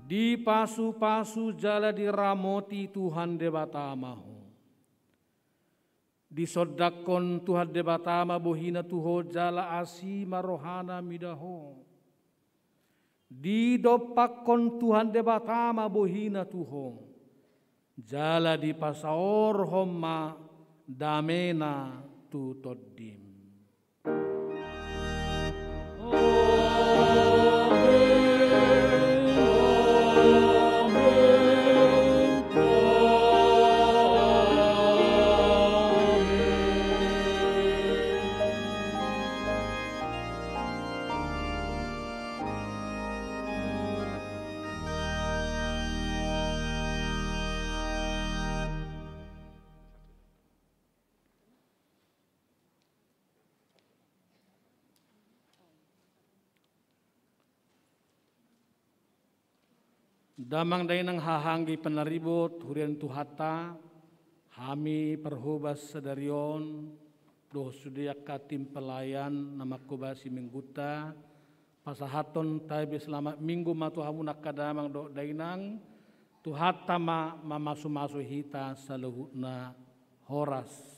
Dipasupasu jala diramoti Tuhan Debata ma ho. Disondangkon Tuhan Debata ma bohina tu ho jala asi ma rohana mida ho. Didompakkon Tuhan Debata ma bohina tu ho, jala dipasaorhon ma damena tu tondim. Damang dainang haha anggi panaribot, huria ni Tuhanta, hami parhobas sadari on dohot sude angka tim pelayan na manghobasi Minggunta, pasahathon tabe selamat Minggu ma tu hamu angka damang dohot dainang. Tuhanta ma mamasumasu hita saluhutna. Horas.